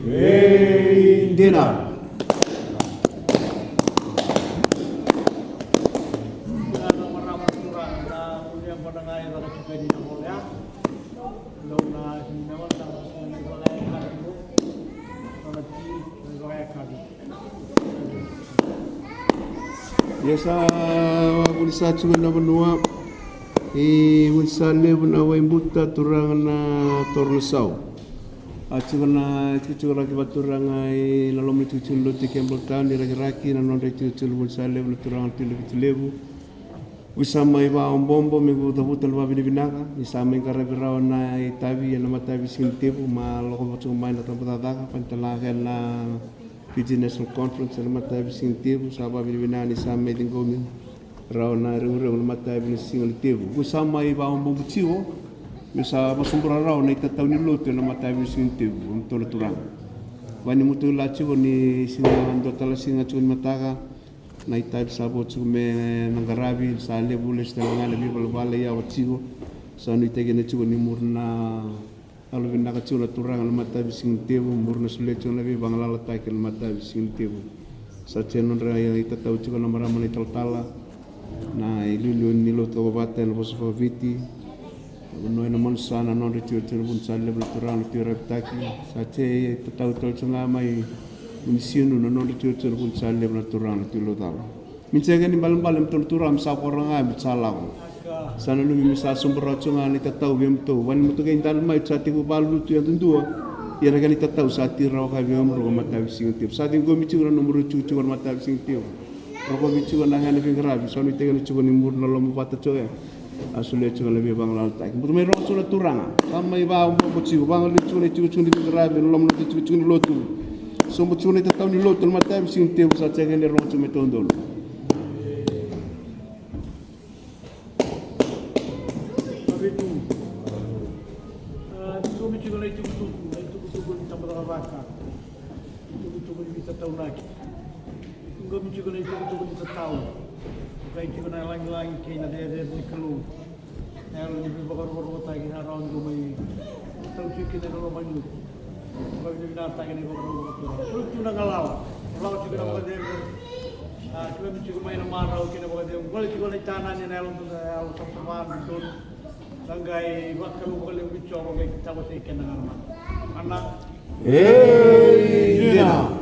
Ei, dina. Ia sa vuli sa tiko na vanua. I vuli sa levu na Waibuta, turaga na Toro na Sau. A tiko na tikotiko laki vaturaga i na loma ni tikotiko ni lotu i Campbelltown, i Rakiraki, na nodra itikotiko ni vuli sa levu na turaga na Tui Leviti Levu. Ku sa mai vakaobobo me ku cavuta na vakavinavinaka ni sa mai qaravi rawa na itavi ena matavi siga ni tevu, ma lako vata tiko mai na tabacakacaka, vata tale ga kei na Fiji National Conference ena matavi siga ni tevu. Sa vakavinavinaka ni sa mai ciqomi rawa na reguregui na matavi ni siga ni tevu. Ku sa mai vakaobobo tiko, me sa vakasobura rawa na itatau ni lotu ena matavi ni siga ni tevu, o matou na turaga. Vani matou la tiko ni siga dua tale siga tiko ni mataka, na itavi sa vo tiko me na qaravi, sa levu lesu tale ga na veivalavala e yawa tiko. Sa nuitaki na tiko ni muri na yalovinaka tiko na turaga na matavi siga ni tevu, muri na solia tiko na veivagalalataki na matavi siga ni tevu. Sa tiko nodra itatau tiko na marama na italatala, na iliuliu ni lotu vata ena vosa vakaviti. Vanua ena manu sa na nodra tiko tiko na vuni sa levu na turaga na Tui Ravitaki. Sa tiko tatau tale tiko ga mai Munisinu na nodra tiko tiko na vuni sa levu na turaga na Tui Laucala. Mi sega ni balebale matou na turaga, mi sa kora ga mi sa lako. Sa nanumi mi sa sobu rawa tiko ga na itatau vei matou. Vani matou kei dali mai sa tiko valutu yadudua. Ia na kena itatau sa tiko rawa ka vei matou na matavi siga ni tevu. Sa ciqomi tiko na nomu rui tiko tiko na matavi siga ni tevu. Rokovi tiko na kena veiqaravi, sa nuitaki na tiko ni muri na loma vata tiko ya. A solia tiko na veivagalalataki. Buta mai rogo tiko na turaga. Sa mai vakaobobo tiko, vagaliu tiko na itikotiko ni veiqaravi, na loma na itikotiko ni lotu. Sobu tiko na itatau ni lotu, na matavi siga ni tevu sa tiko ni rogo tiko mai taudonu. Sobu tiko na itukutuku, na itukutuku ni tabacakacaka. Itukutuku ni veitataunaki. Ciqomi tiko na itukutuku ni tatau. Vukei tiko na lagilagi kei na cecere ni Kalou. Na yalo ni veivakarokorokotaki na rawa ni qo mai tau tiko kina na loma ni lotu. Vakavinavinakataki na ivakaro vakaturaga. Koi tu na galala. Lako tiko na vakacegu. A, kilami tiko mai na marau kei na vakacegu. Gole tiko na itanani na yalo, na yalo savasava, dodonu. Sa qai vakalou vakalevu vei Jiova, qai tavasei keda ga na mana. Ana. Ei, dina.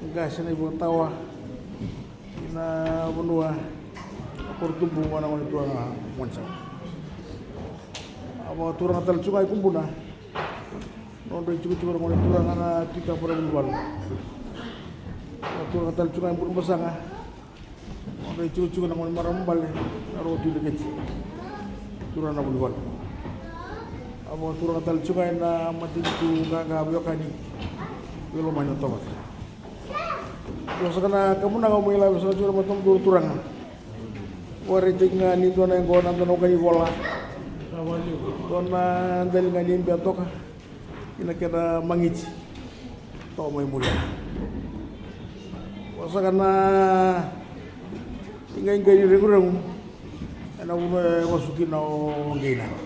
Qase na ivakatawa ina vanua na Korotubu, vua na gone turaga Monisau. A vakaturaga tale tu ga i Kubuna, nodra itikotiko na gone turaga na Tui Kapa na Vunivalu. Vakaturaga tale tu ga i Burebasaga, nodra itikotiko na gone marama bale na Roko Tui Dreketi, turaga na Vunivalu. A vakaturaga tale tu ga ina matanitu qaqa veiwekani, vei Lomani na Tovata. Dua saka na kamunaga au mai lavesa tu na matamudou na turaga. Vakaraitaki ga ni dua na yaqona, dua na waka ni vola, dua na dali ga ni bea toka ina kena magiti toka mai muri. Dua saka na iqaiqai ni reguregu ena vanua e vasu kina o Qeinani.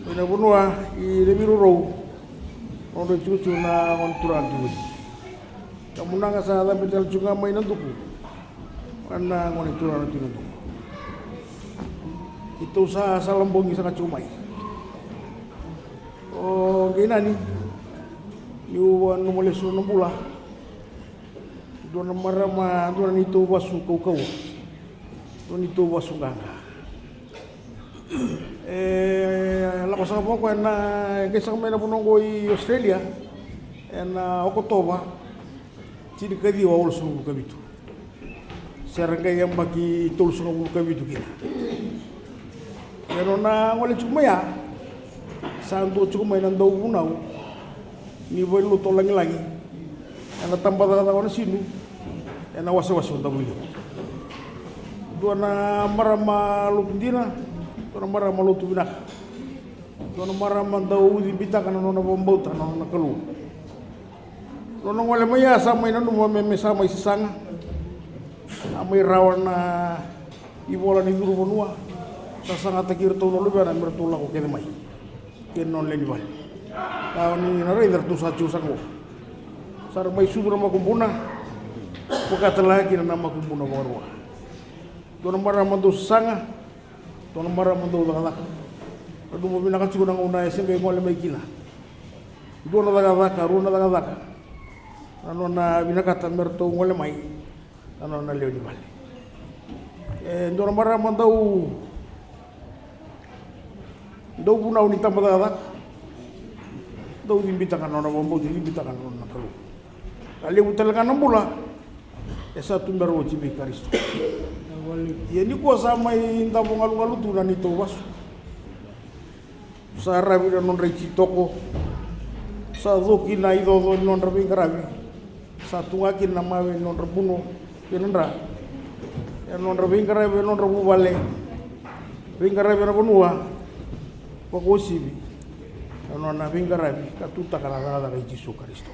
Ina vanua i Levirourou, nodra itikotiko na gone turaga na Tui Vuci. Kamunaga sa cabe tale tu ga mai Naduku, na gone turaga na Tui Naduku. Keitou sa sala bogi saka tiko mai. O Qeinani, niu vakananuma lesu na bula, dua na marama, dua na neitou vasu kaukauwa, dua na neitou vasu qaqa. E lako saka vua o koya ena, e qai saka mai na vanua oqo i Australia ena Okotova, tinikaciwa walusagavulu ka vitu. Se ra qai yabaki tolusagavulu ka vitu kina. Ia nona gole tiko mai ya, sa dua tiko mai na dauvunau ni valenilotu o Lagilagi ena tabacakacaka o Nasinu, ena wasewase o Davuilevu. Dua na marama lotu dina, dua na marama lotu vinaka, dua na marama dau ucibitaka na nona vakabauta na nona Kalou. Nona gole mai ya sa mai nanuma me, me sa mai sasaga. A mai rawa na ivola ni curu vanua, sasagataki iratou na luvena me ratou lako kece mai kei na nona lewe ni vale. Ka ni na raica ratou sa tiko saka qo. Sa ra mai sucu na makubuna, vaka tale ga kina na makubuna vakarua. Dua na marama dau sasaga, dua na marama dau cakacaka. Nanuma vinaka tiko na gauna e se qai gole mai kina. Dua na cakacaka, rua na cakacaka, na nona vinakata me ratou gole mai na nona lewe ni vale. E dua na marama dau, dau vunau ni tabacakacaka, dau cibitaka na nona vakabauta, cibitaka na nona Kalou. Ka levu tale ga na bula e sa tubera oti vei Karisito. Ia nikua sa mai davo galugalu tu na neitou vasu. Sa ravi na nodra ititoko. Sa coki na icoco ni nodra veiqaravi. Sa tu ga kina na mawe ni nodra buno kei na dra. E nodra veiqaravi, e nodra vuvale, veiqaravi ena vanua, vakauasivi na nona veiqaravi ka tutaka na cakacaka i Jisu Karisito.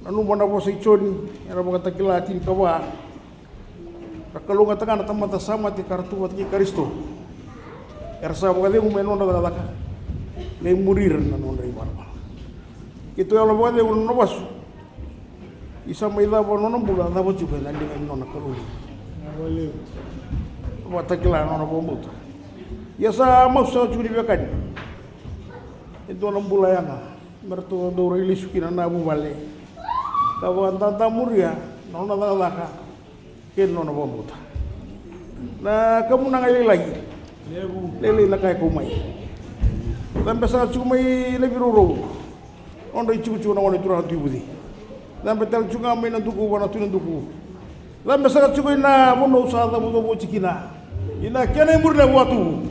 Nanuma na vosa i Joni ena Vakatakila tinikava. Ra kalougata ga na tamata sa mate ka ra tu vata kei Karisito. Era sa vakacegu mai na nodra cakacaka, me muri ira na nodra ivalavala. Keitou yalo vakacegu na nona vasu. Ni sa mai cava na nona bula, cava tiko ena liga ni nona Kalou. Vakatakila na nona vakabauta. Ia sa masu saka tiko ni veiwekani. E dua na bula yaga me ratou dau rai lesu kina na vuvale ka vakadadamuria na nona cakacaka kei na nona vakabauta. Na kamunaga lailai, lailai na ka e kau mai. Cabe saka tiko mai Levirourou, nodra itikotiko na gone turaga Tui Vuci. Cabe tale tiko ga mai Naduku, vua na Tui Naduku. Cabe saka tiko ina vanua au sa cavucavu oti kina, ina kena imuri levu, Watu.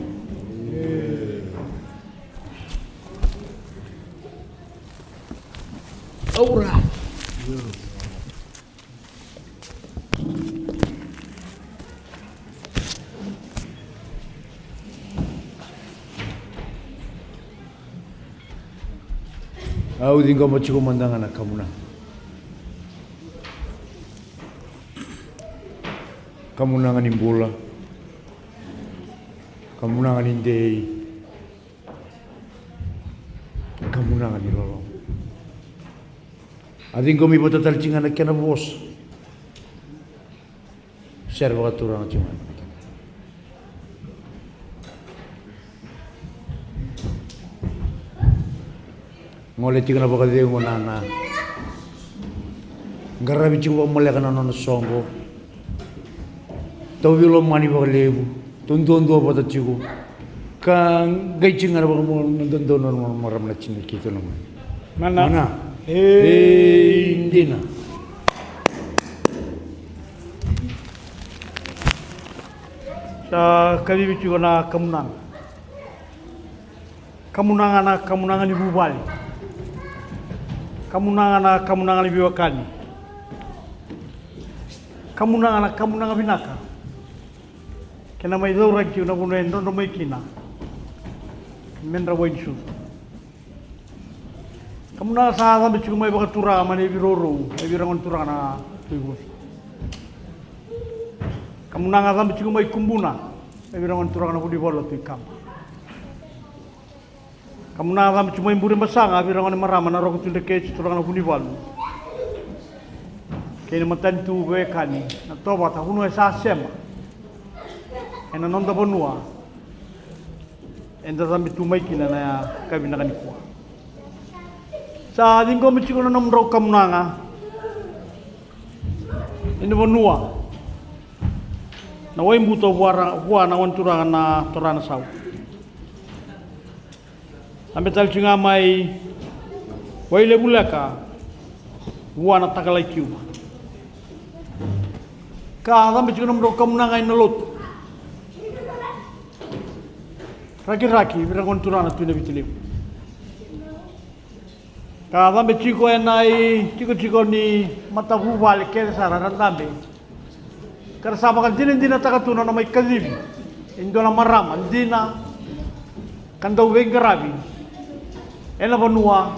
Aura. Au ciqoma tiko mada ga na kamunaga. Kamunaga ni bula. Kamunaga ni dei. Kamunaga ni loloma. A ciqomi vata tale tiko ga na kena vosa. Sere vakaturaga tiko ga na kena. Gole tiko na vakacegu o Nana. Qaravi tiko vakamaleka na nona soqo. Tau veilomani vakalevu. Tau duadua vata tiko. Ka qai tiko ga na vakamaleka na dodonu na nona marama na tina keitou na gone. Mana. Mana. Ei, dina. Sa kacivi tiko na kamunaga. Kamunaga na kamunaga ni vuvale. Kamunaga na kamunaga ni veiwekani. Kamunaga na kamunaga vinaka. Kena mai cauraki tiko na vanua e drodro mai kina. Medra wai ni sucu. Kamunaga sa cabe tiko mai vakaturaga mai na ivirourou, na ivira gone turaga na Tui Vuci. Kamunaga cabe tiko mai Kubuna, na ivira gone turaga na Vunivalu na Tui Kaba. Kamunaga cabe tiko mai Burebasaga, vira gone marama na Roko Tui Dreketi turaga na Vunivalu. Kei na matanitu veiwekani, na Tovata, vanua e sa sema. Ena noda vanua. Eda cabe tu mai kina na yakavi vinaka nikua. Sa ciqomi tiko na nomudrau kamunaga. Ena vanua. Na Waibuto vua ra-, vua na gone turaga na Torana Sau. Cabe tale tiko ga mai Wailevu Leka. Vua na Takalai Kiuva. Ka cabe tiko na nomudrau kamunaga ena lotu. Rakiraki, vira gone turaga na Tui Navitilevu. Ka cabe tiko ena itikotiko ni matavuvale kece sara era dabe. Ka ra sa vakadinadinataka tu na nona mai kacivi e dua na marama dina ka dau veiqaravi ena vanua,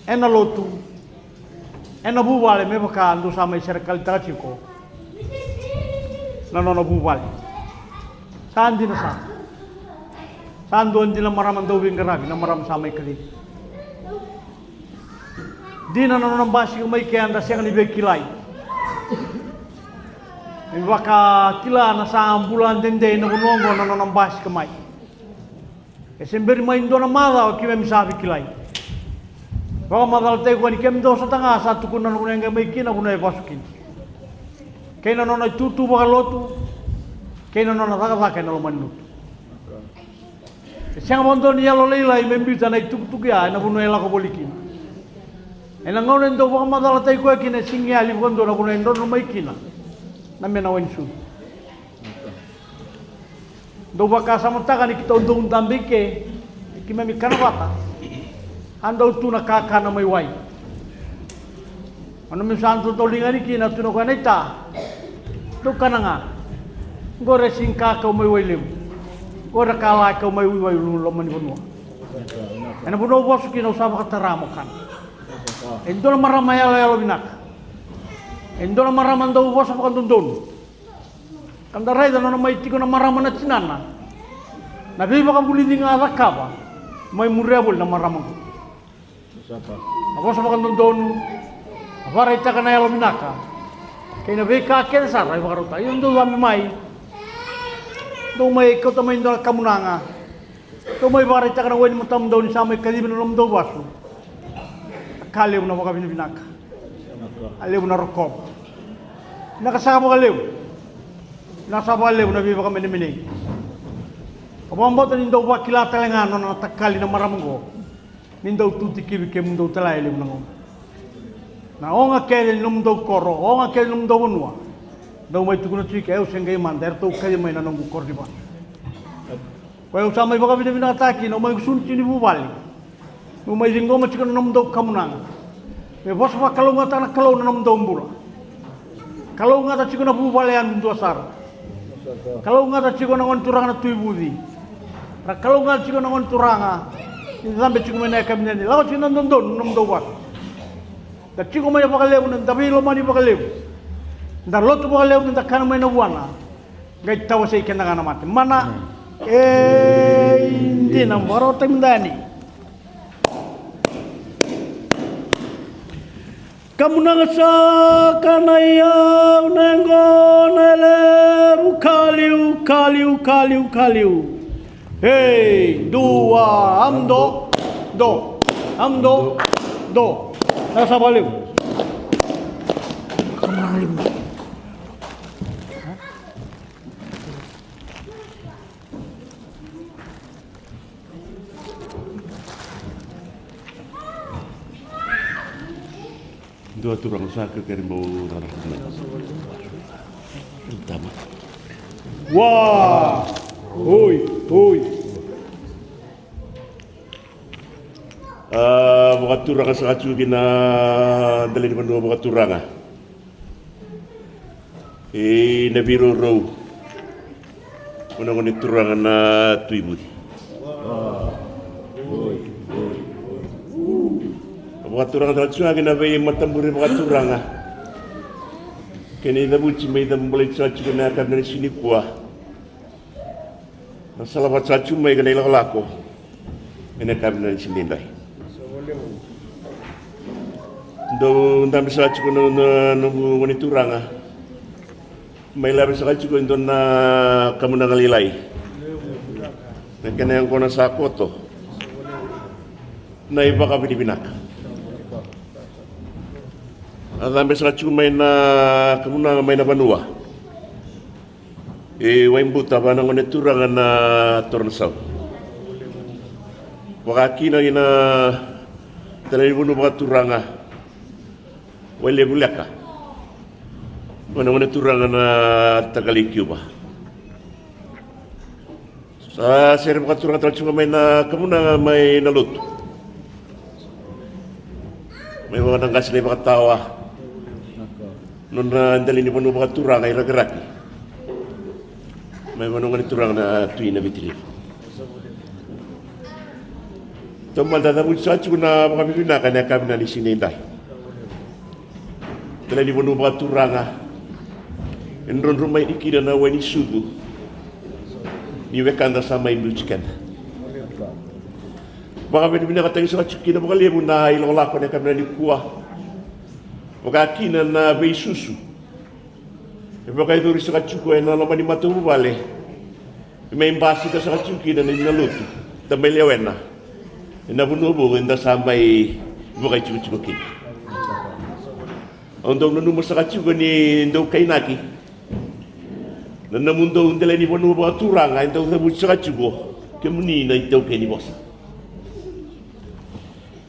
ena lotu, ena vuvale me vaka dou sa mai serekalitaka tiko na nona vuvale. Sa dina sara. Sa dua dina marama dau veiqaravi na marama sa mai kacivi. Dina na nona basika mai kea da sega ni veikilai. Me vakakila na sa bula dede na vanua oqo na nona basika mai. E se beri mai dua na macawa keimami sa veikilai. Vakamacalataki koya ni kemudou sota ga sa tukuna na vanua e qai mai kina, vanua e vasu kina. Kei na nona itutu vakalotu, kei na nona cakacaka ena loma ni lotu. E sega vakadua ni yalo lailai me biuta na itukutuku ya ena vanua e lako voli kina. Ena gauna e dau vakamacalataki koya kina e sega ni yali vakadua na vanua e drodro mai kina na mena wai ni sucu. Dou vakasamataka ni keitou dau dabe i ke, e keimami kana vata. A dau tu na kakana mai wai. Ona me sa dodoliga yani kina tu na koya na ita. Dou kana ga. Qori e sega ni ka kau mai Wailevu. Qori e ka la kau mai Waiwai, loma ni vanua. Ena vanua au vosa kina au sa vakatara mo kana. E dua na marama yaloyalo vinaka. E dua na marama dau vosa vakadodonu. Ka da raica na nona mai tiko na marama na tinana. Na veivakavulici ga a cakava mai muria voli na marama oqo. Na vosa vakadodonu, a vakaraitaka na yalo vinaka kei na veika kece sara e vakarautaka. Io, dou cabe mai, dou mai kauta mai dua na kamunaga. Dou mai vakaraitaka na wai ni matamudou ni sa mai kacivi na nomudou vasu. A ka levu na vakavinavinaka. A levu na rokova. Vinaka saka vakalevu. Vinaka saka vakalevu na veivakamenemenei. Au vakabauta ni dou vakila tale ga na nona takali na marama oqo. Ni dau tu tikivi kemudou tale e levu na gauna. Na oga kece ni nomudou koro, oga kece ni nomudou vanua. Dou mai tukuna tiko, au se qai mada, eratou kaci mai na noqu koro ni vatu. Koya au sa mai vakavinavinakataki, na au mai gusuni tiko ni vuvale. Meu mai ciqoma tiko na nomudou kamunaga. Me vosa vakalougatataka na Kalou na nomudou bula. Kalougata tiko na vuvale yadudua sara. Kalougata tiko na gone turaga na Tui Vuci. Ra kalougata tiko na gone turaga. Ni cabe tiko mai na yakavi ni lako tiko na dodonu na nomudou vatu. Da tiko mai vakalevu, na da veilomani vakalevu. Da lotu vakalevu, na da kana mai na vuana. Qai tawasei keda ga na mate. Mana. Ei, dina, marautaki mada yani. Kamunaga saka na iyau na yaqona e levu, kaliu, kaliu, kaliu, kaliu. Ei, dua, amudo, do, amudo, do. Na sa vakalevu. Dua turaga sa kerekere bau rara mai. Tama. Wa! Oi, oi. A, vakaturaga saka tiko ki na dela ni vanua vakaturaga. E na veirourou. Ko na gone turaga na Tui Vuci. Vakaturaga saka tiko ga ki na veimatabure vakaturaga. Kei na icavuti mai cavubalai saka tiko na yakavi na siga nikua. Na salavata saka tiko mai ka na ilakolako. E na yakavi na siga nidai. Dou dabe saka tiko na, na, noqu gone turaga. Mai lave saka tiko e dua na kamunaga lailai. Na kena yaqona sa koto. Na ivakavinavinaka. A cabe saka tiko mai na kamunaga mai na vanua. E Waibuta vua na gone turaga na Toronasau. Vakakina i na dela ni vanua vakaturaga. Wailevu Leka. Vua na gone turaga na Takali Kiuva. Sa sere vakaturaga tale tiko ga mai na kamunaga mai na lotu. Mai vua na qase na iVakatawa. Nona dela ni vanua vakaturaga i Rakiraki. Mai vua na gone turaga na Tui Navitiliva. Taumada cavuti saka tiko na vakavinavinaka ena yakavi na ni siga nidai. Dela ni vanua vakaturaga. E drodro mai ni kina na wai ni sucu. Ni wekada sa mai biuti keda. Vakavinavinakataki saka tiko kina vakalevu na ilakolako ena yakavi na nikua. Vakakina na veisusu. E vakayacori saka tiko ena loma ni matavuvale. E mai basika saka tiko kina na, na lotu. Da mai lewena. Ena vanua vou eda sa mai vakaitikotiko kina. Au dau nanuma saka tiko ni dau kainaki. Na nomudou dela ni vanua vakaturaga, e dau cavuti saka tiko. Kemuni na itaukei ni vosa.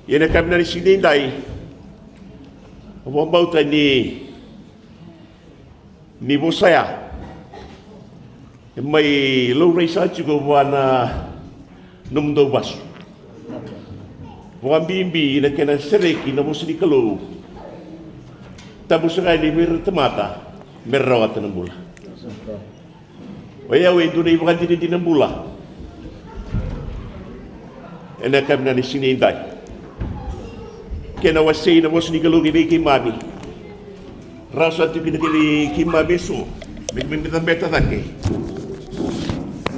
Ia ena yakavi na ni siga nidai. Au vakabauta ni Ni vosa ya e mai laurai saka tiko vua na nomudou vasu. Vakabibi na kena sereki na vosa ni Kalou. Tabu saka yani vei ira na tamata me ra rawata na bula. O yau e dua na ivakadinadina bula. Ena yakavi na ni siga nidai. Kena wasei na vosa ni Kalou ki vei keimami. Rawa saka tiko kina kei keimami eso me keimami cabeta cake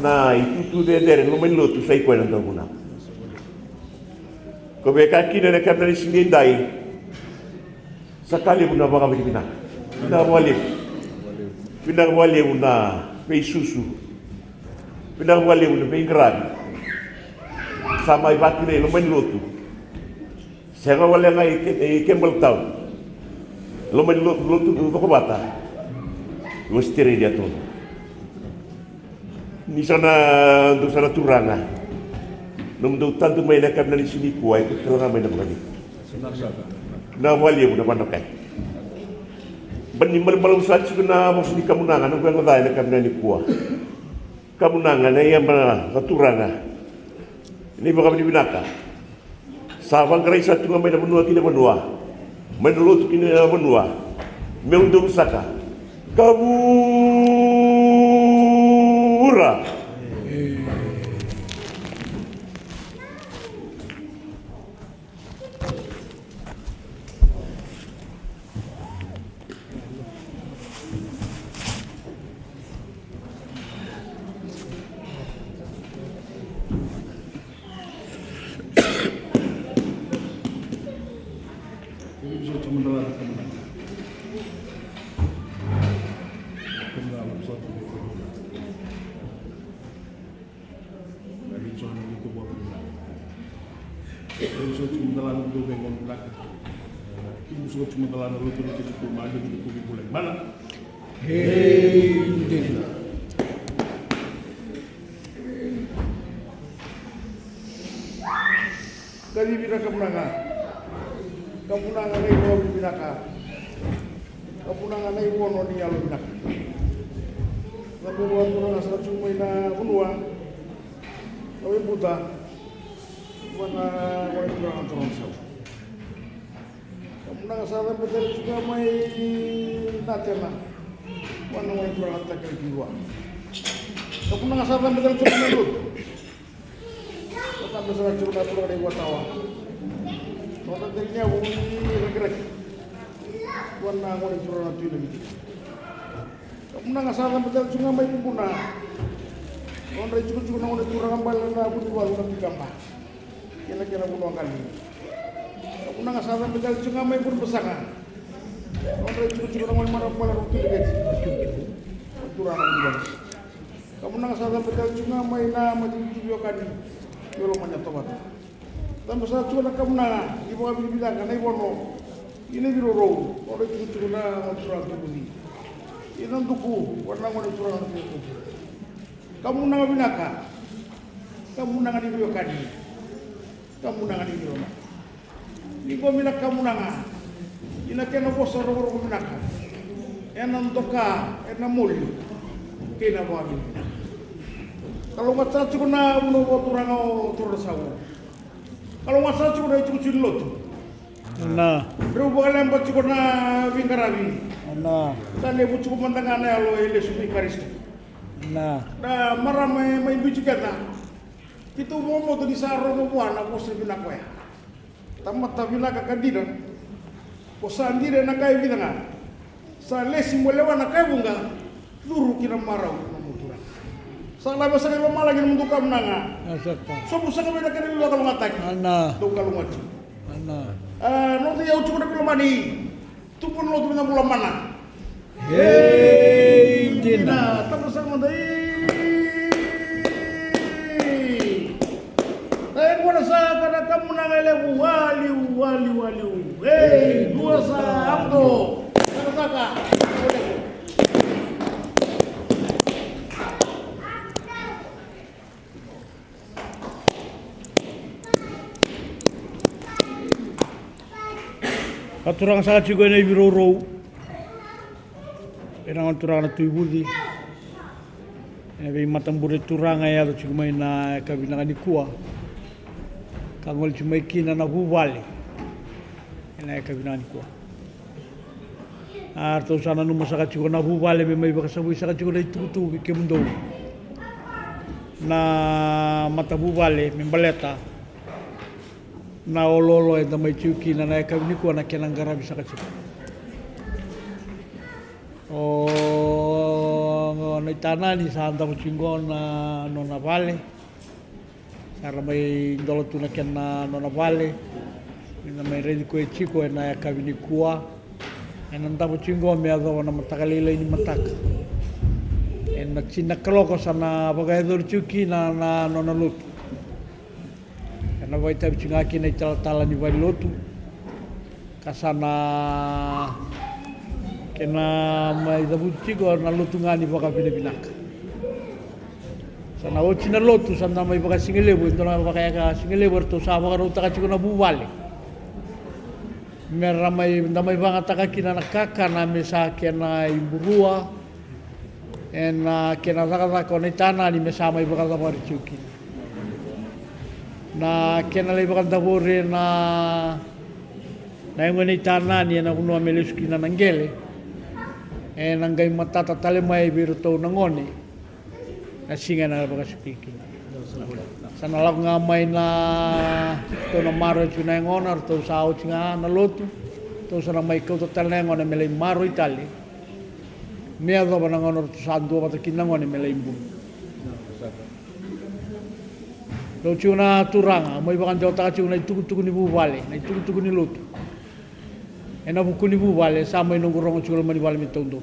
na itutu cecere ni loma ni lotu, sa i koya na dauvunau. Ko vei ka kina ena yakavi na ni siga nidai. Sa ka levu na vakavinavinaka. Vinaka vakalevu. Vinaka vakalevu na veisusu. Vinaka vakalevu na veiqaravi. Sa mai vakilai loma ni lotu. Sega wale ga i Ke-, i Campbelltown. Loma ni lotu, lotu Cokovata. I Australia tolu. Ni sa na dou sa na turaga. Nomudou tadu mai ena yakavi na ni siga nikua, e koto tale ga mai na vakavinavinaka. Na vakalevu na vakadokai. Ba ni malumalumu saka tiko na vosa ni kamunaga, na noqu yagoca ena yakavi na nikua. Kamunaga na iyaba na turaga. Ni vakavinavinaka. Sa vaqarai saka tu ga mai na vanua ki na vanua, mai na lotu ki na vanua. Meu dou saka. Kavura. Suka tiko mada la na lotu ni kete tu ma adi ni kuvi vula i bala. Hei dina. Kacivi na kamunaga. Kamunaga na ivono vinaka. Kamunaga na ivono ni yalo vinaka. Na bau a turaga sa tu mai na vanua. Na waibuta. Vua na gone turaga na turaga sau. Kamunaga sa cabe tale tu ga mai na tena. Vua na gone turaga na takila kirua. Kamunaga sa cabe tale tu ga mai lotu. Sa cabe sara tu ga turaga na iwatawa. Nodra tale ni yavu ni rakiraki. Vua na gone turaga na tui na viti. Kamunaga sa cabe tale tu ga mai kubuna. Nodra itikotiko na gone turaga bale na vunivalu na pikaba. Kena kena vanua qali. Kamunaga sa cabe tale tu ga mai vunivasaga. Nodra itikotiko na gone mara bale na vunivalu. Turaga na vunivalu. Kamunaga sa cabe tale tu ga mai na matitiki viokani. Yolo manya tovata. Cabe sa tu na kamunaga ni vakavinavinaka na ivono. Ina virorou. Nodra itikotiko na gone turaga tukuci. Ina duku. Wana gone turaga tukuci. Kamunaga vinaka. Kamunaga ni viokani. Kamunaga ni viokani. Ni komi na kamunaga. Ina kena vosa rokoroko vinaka. Ena doka, ena moli. Kei na vakavinaka. Kalougata tiko na vuna vakaturaga o turaga sau. Kalougata tiko na itikotiko ni lotu. Na. Drau vakaleba tiko na veiqaravi. Na. Sa levu tiko mada ga na yalo e lesu vei Karisito. Na. Na marama e mai biuti keda. Keitou vakamoto ni sa rogo vua na vosa vinaka oya. Tamata vinaka ka dina. Ko sa dina ena ka e vica ga. Sa lesi mo lewa na ka e vuqa. Curu ki na marau na nomu turaga. Sa lave saka i lomalagi na mudu kamunaga. Sobu saka mai na kena luluqa ka logataki. Dou ka logati. Noda iyau tiko na vilomani. Tubu na lotu mai na vula mana. Ei dina. Taba saka mada. Ei. E gona saka na kamunaga e levu. Waliu, waliu, waliu. Ei, dua sa ato. Saka saka. Ka turaga saka tiko ena ivirourou. Ena gone turaga na Tui Vuci. Ena veimatabure turaga e yaco tiko mai na yakavi vinaka nikua. Ka gole tiko mai kina na vuvale. Ena yakavi vinaka nikua. A ratou sa nanuma saka tiko na vuvale me mai vakasavui saka tiko na itukutuku vei kemudou na matavuvale me baleta na oloolo eda mai tiko kina na yakavi nikua na kena qaravi saka tiko. O na itanani sa davo tiko na nona vale. Sa ra mai dola tu na kena nona vale. Eda mai raici koya tiko ena yakavi nikua. Ena davo tiko me yacova na mataka lailai ni mataka. Ena tini na kaloko sa na vakayacori tiko kina na nona lotu. Ena vakaitavi tiko ga kina italatala ni valenilotu. Ka sa na kena mai cavuti tiko na lotu ga ni vakavinavinaka. Sa na oti na lotu sa da mai vakasigalevu, e dua na vakayaka sigalevu eratou sa vakarautaka tiko na vuvale. Me ra mai, da mai vagataka kina na kakana me sa kena iburua. Ena kena cakacaka o na itanani me sa mai vakacavari tiko kina. Na kena lai vakadavori na, na yago ni itanani ena vanua me lesu kina na qele. Ena qai matata tale mai vei iratou na gone. Na siga ena vakasuki kina. Sa na lako ga mai na, ratou na maroroi tiko na yagona, ratou sa oti ga na lotu. Ratou sa na mai kauta tale na yagona me lai maroroi tale. Me yacova na gauna ratou sa duavata kina na gone me lai bulu. Rau tiko na turaga, mai vakadewataka tiko na itukutuku ni vuvale, na itukutuku ni lotu. Ena vuku ni vuvale, sa mai noqu rogo tiko loma ni vale me taudonu.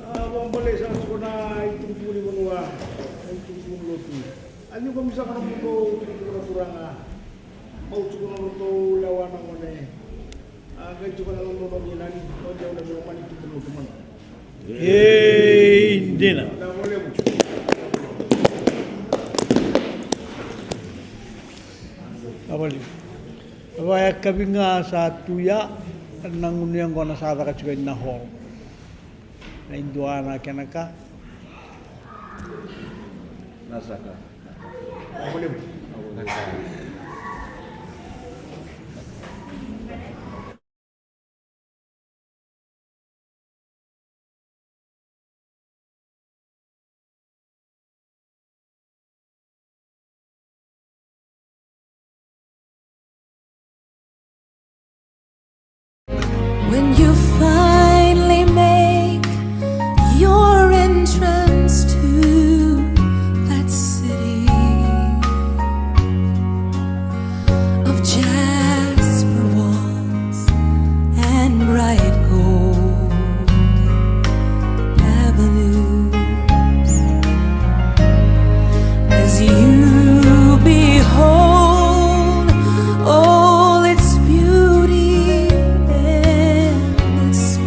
A, vakabalei saka tiko na itukutuku ni vanua, na itukutuku ni lotu. A, ni komi saka na mudu, itukutuku na Tou lewa na gone. A qai tiko na lomalomo ni nani, o Deus na Lomani tiko na utumana. Ei, dina. Avali. Vakayakavi ga sa tu ya, na gunu yaqona sa caka tiko ina hall. Na idua na kena ka. Na saka. When you finally make your entrance to that city of jasper walls and bright gold avenues, as you behold all its beauty and its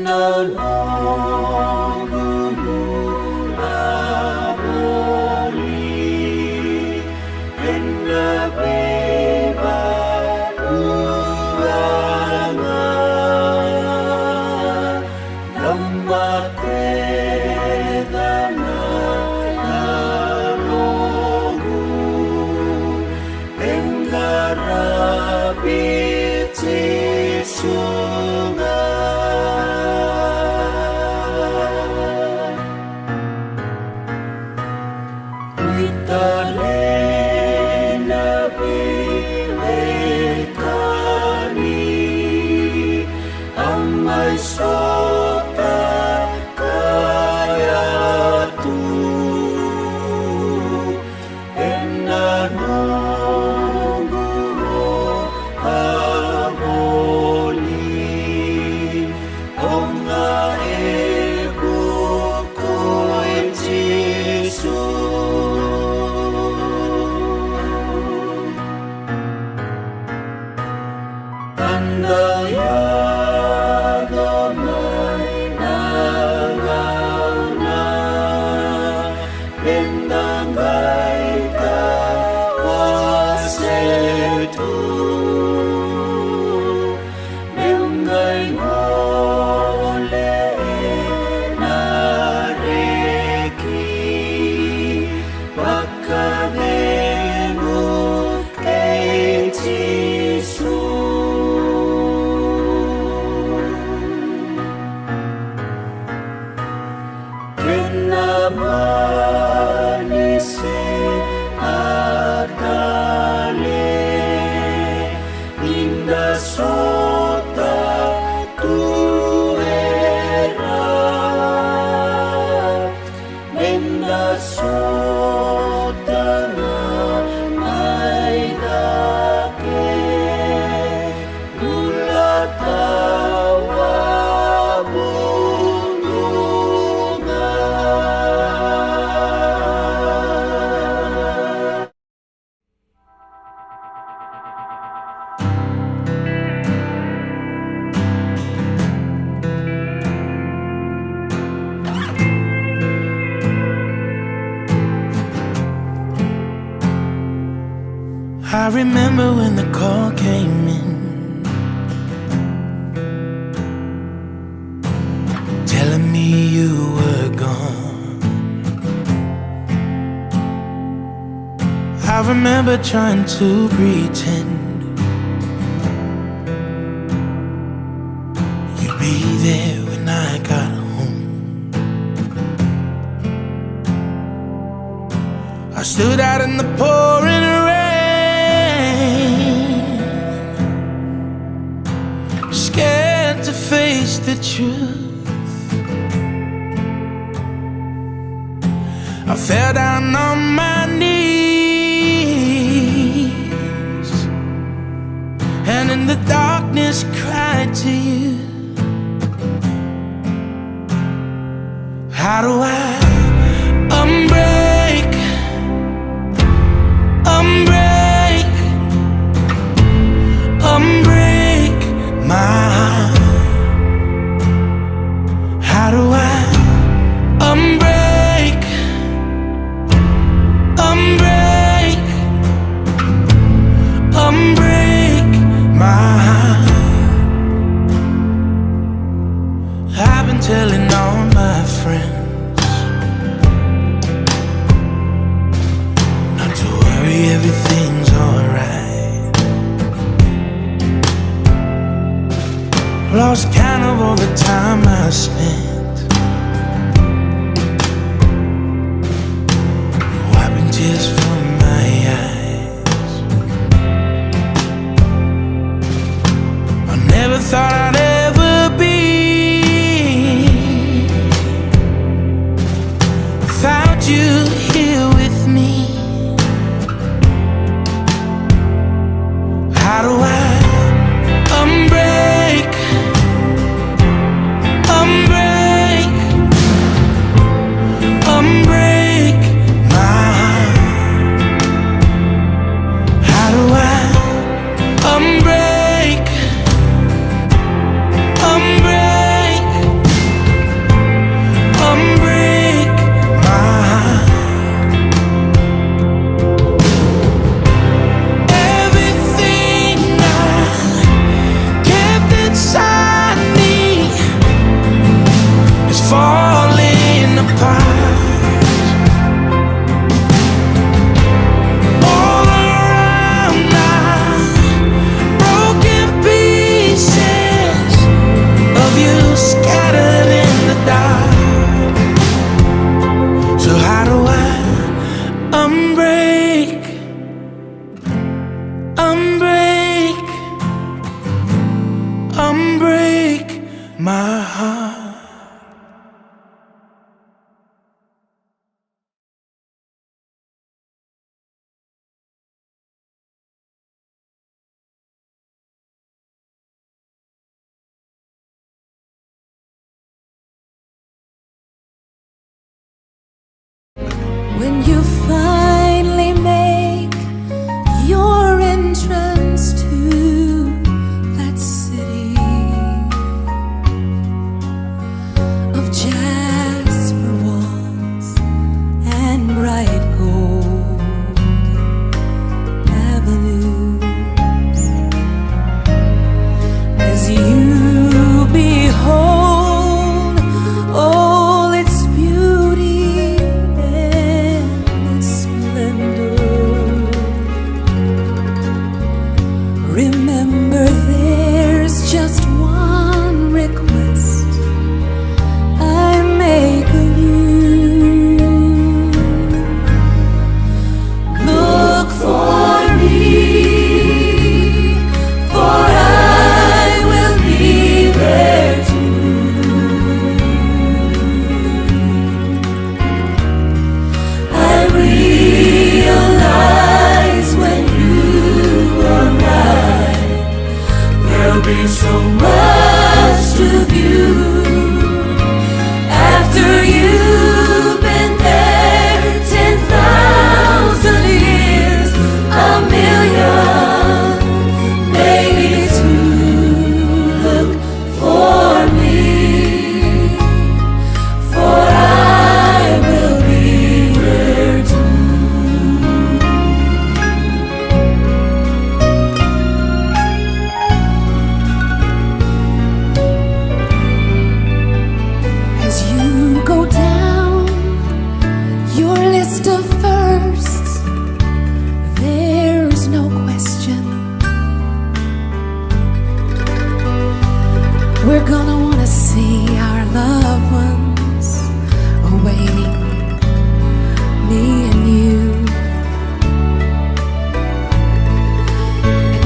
Noqu bula voli ena veivaluaga. Dama keda na Kalou, e qaravi Jisu ga. Nuitale na veiwekani, au mai sota kaya tu ena noqu a voli. O ga e vuku i Jisu. Eda yaco mai na gauna eda qai tawase tu. Me qai gole ena reki vakacegu kei Jisu. Kena mani se a tale ni da sota tu era. Me da sota ga mai cake. Bula tawa vunuga. I remember when the call came in, telling me you were gone. I remember trying to pretend you'd be there when I got home. I stood out in the pouring rain, scared to face the truth. I fell down on my knees and in the darkness cried to you. How do I unbreak, unbreak, unbreak my heart? How do I unbreak, unbreak, unbreak my heart? I've been telling all my friends not to worry, everything's alright. Lost count of all the time I spent wiping tears from my eyes. I never thought I'd ever be without you here with me. How do I unbreak, unbreak, unbreak my heart? How do I unbreak, Unbreak my heart. When you finally make your entrance to that city of jasper walls and bright gold avenues, as you behold all its beauty and splendor, remember there's just one request I make of you. Look for me, for I will be there too. I realize when you arrive, there'll be so much to view. After you've been there ten thousand years, a million, maybe two. Look for me, for I will be there too. As you go down your list of firsts, there's no question we're gonna wanna see our loved ones awaiting me and you.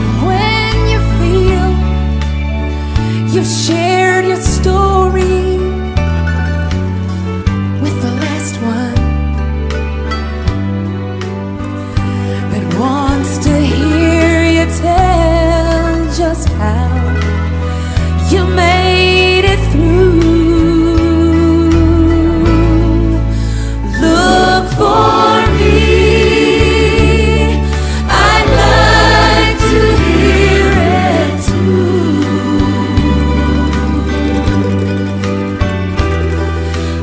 And when you feel you've shared your story with the last one that wants to hear you tell just how you made it through, look for me. I'd like to hear it too.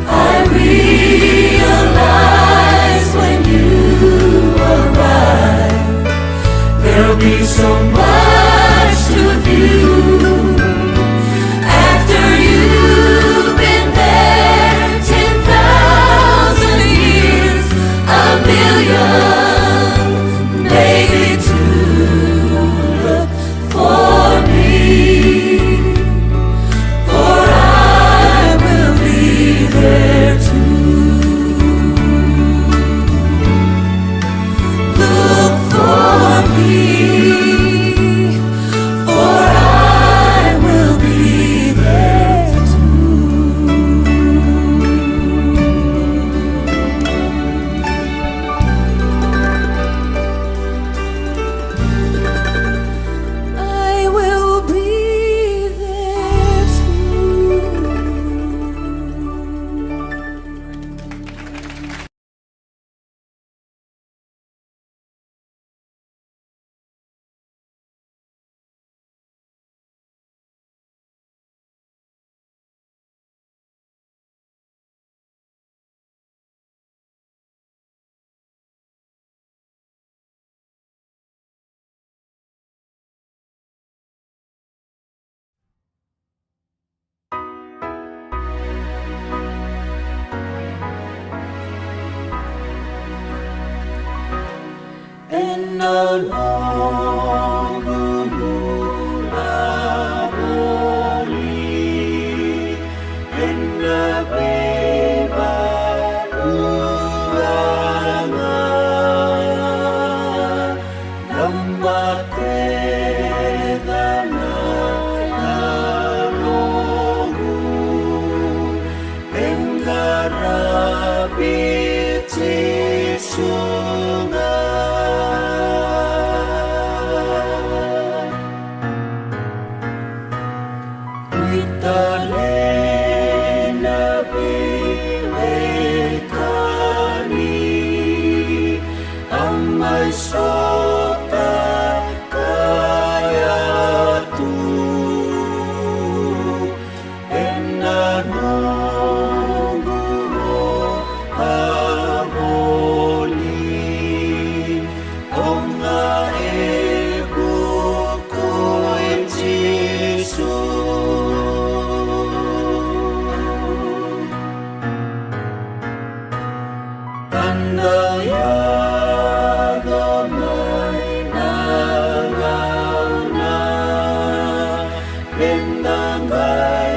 I realize when you arrive, there'll be so much to view. After you've been there ten thousand years, a million, maybe two. Look for me, for I will be there too. Look for me, for I will be there too. I will be there too. Ena noqu bula voli, ena veivaluaga, na matena na Talei na veiwekani, au mai sota kaya tu ena noqu a voli. O ga e vuku i Jisu. Eda yaco mai na gauna, eda qai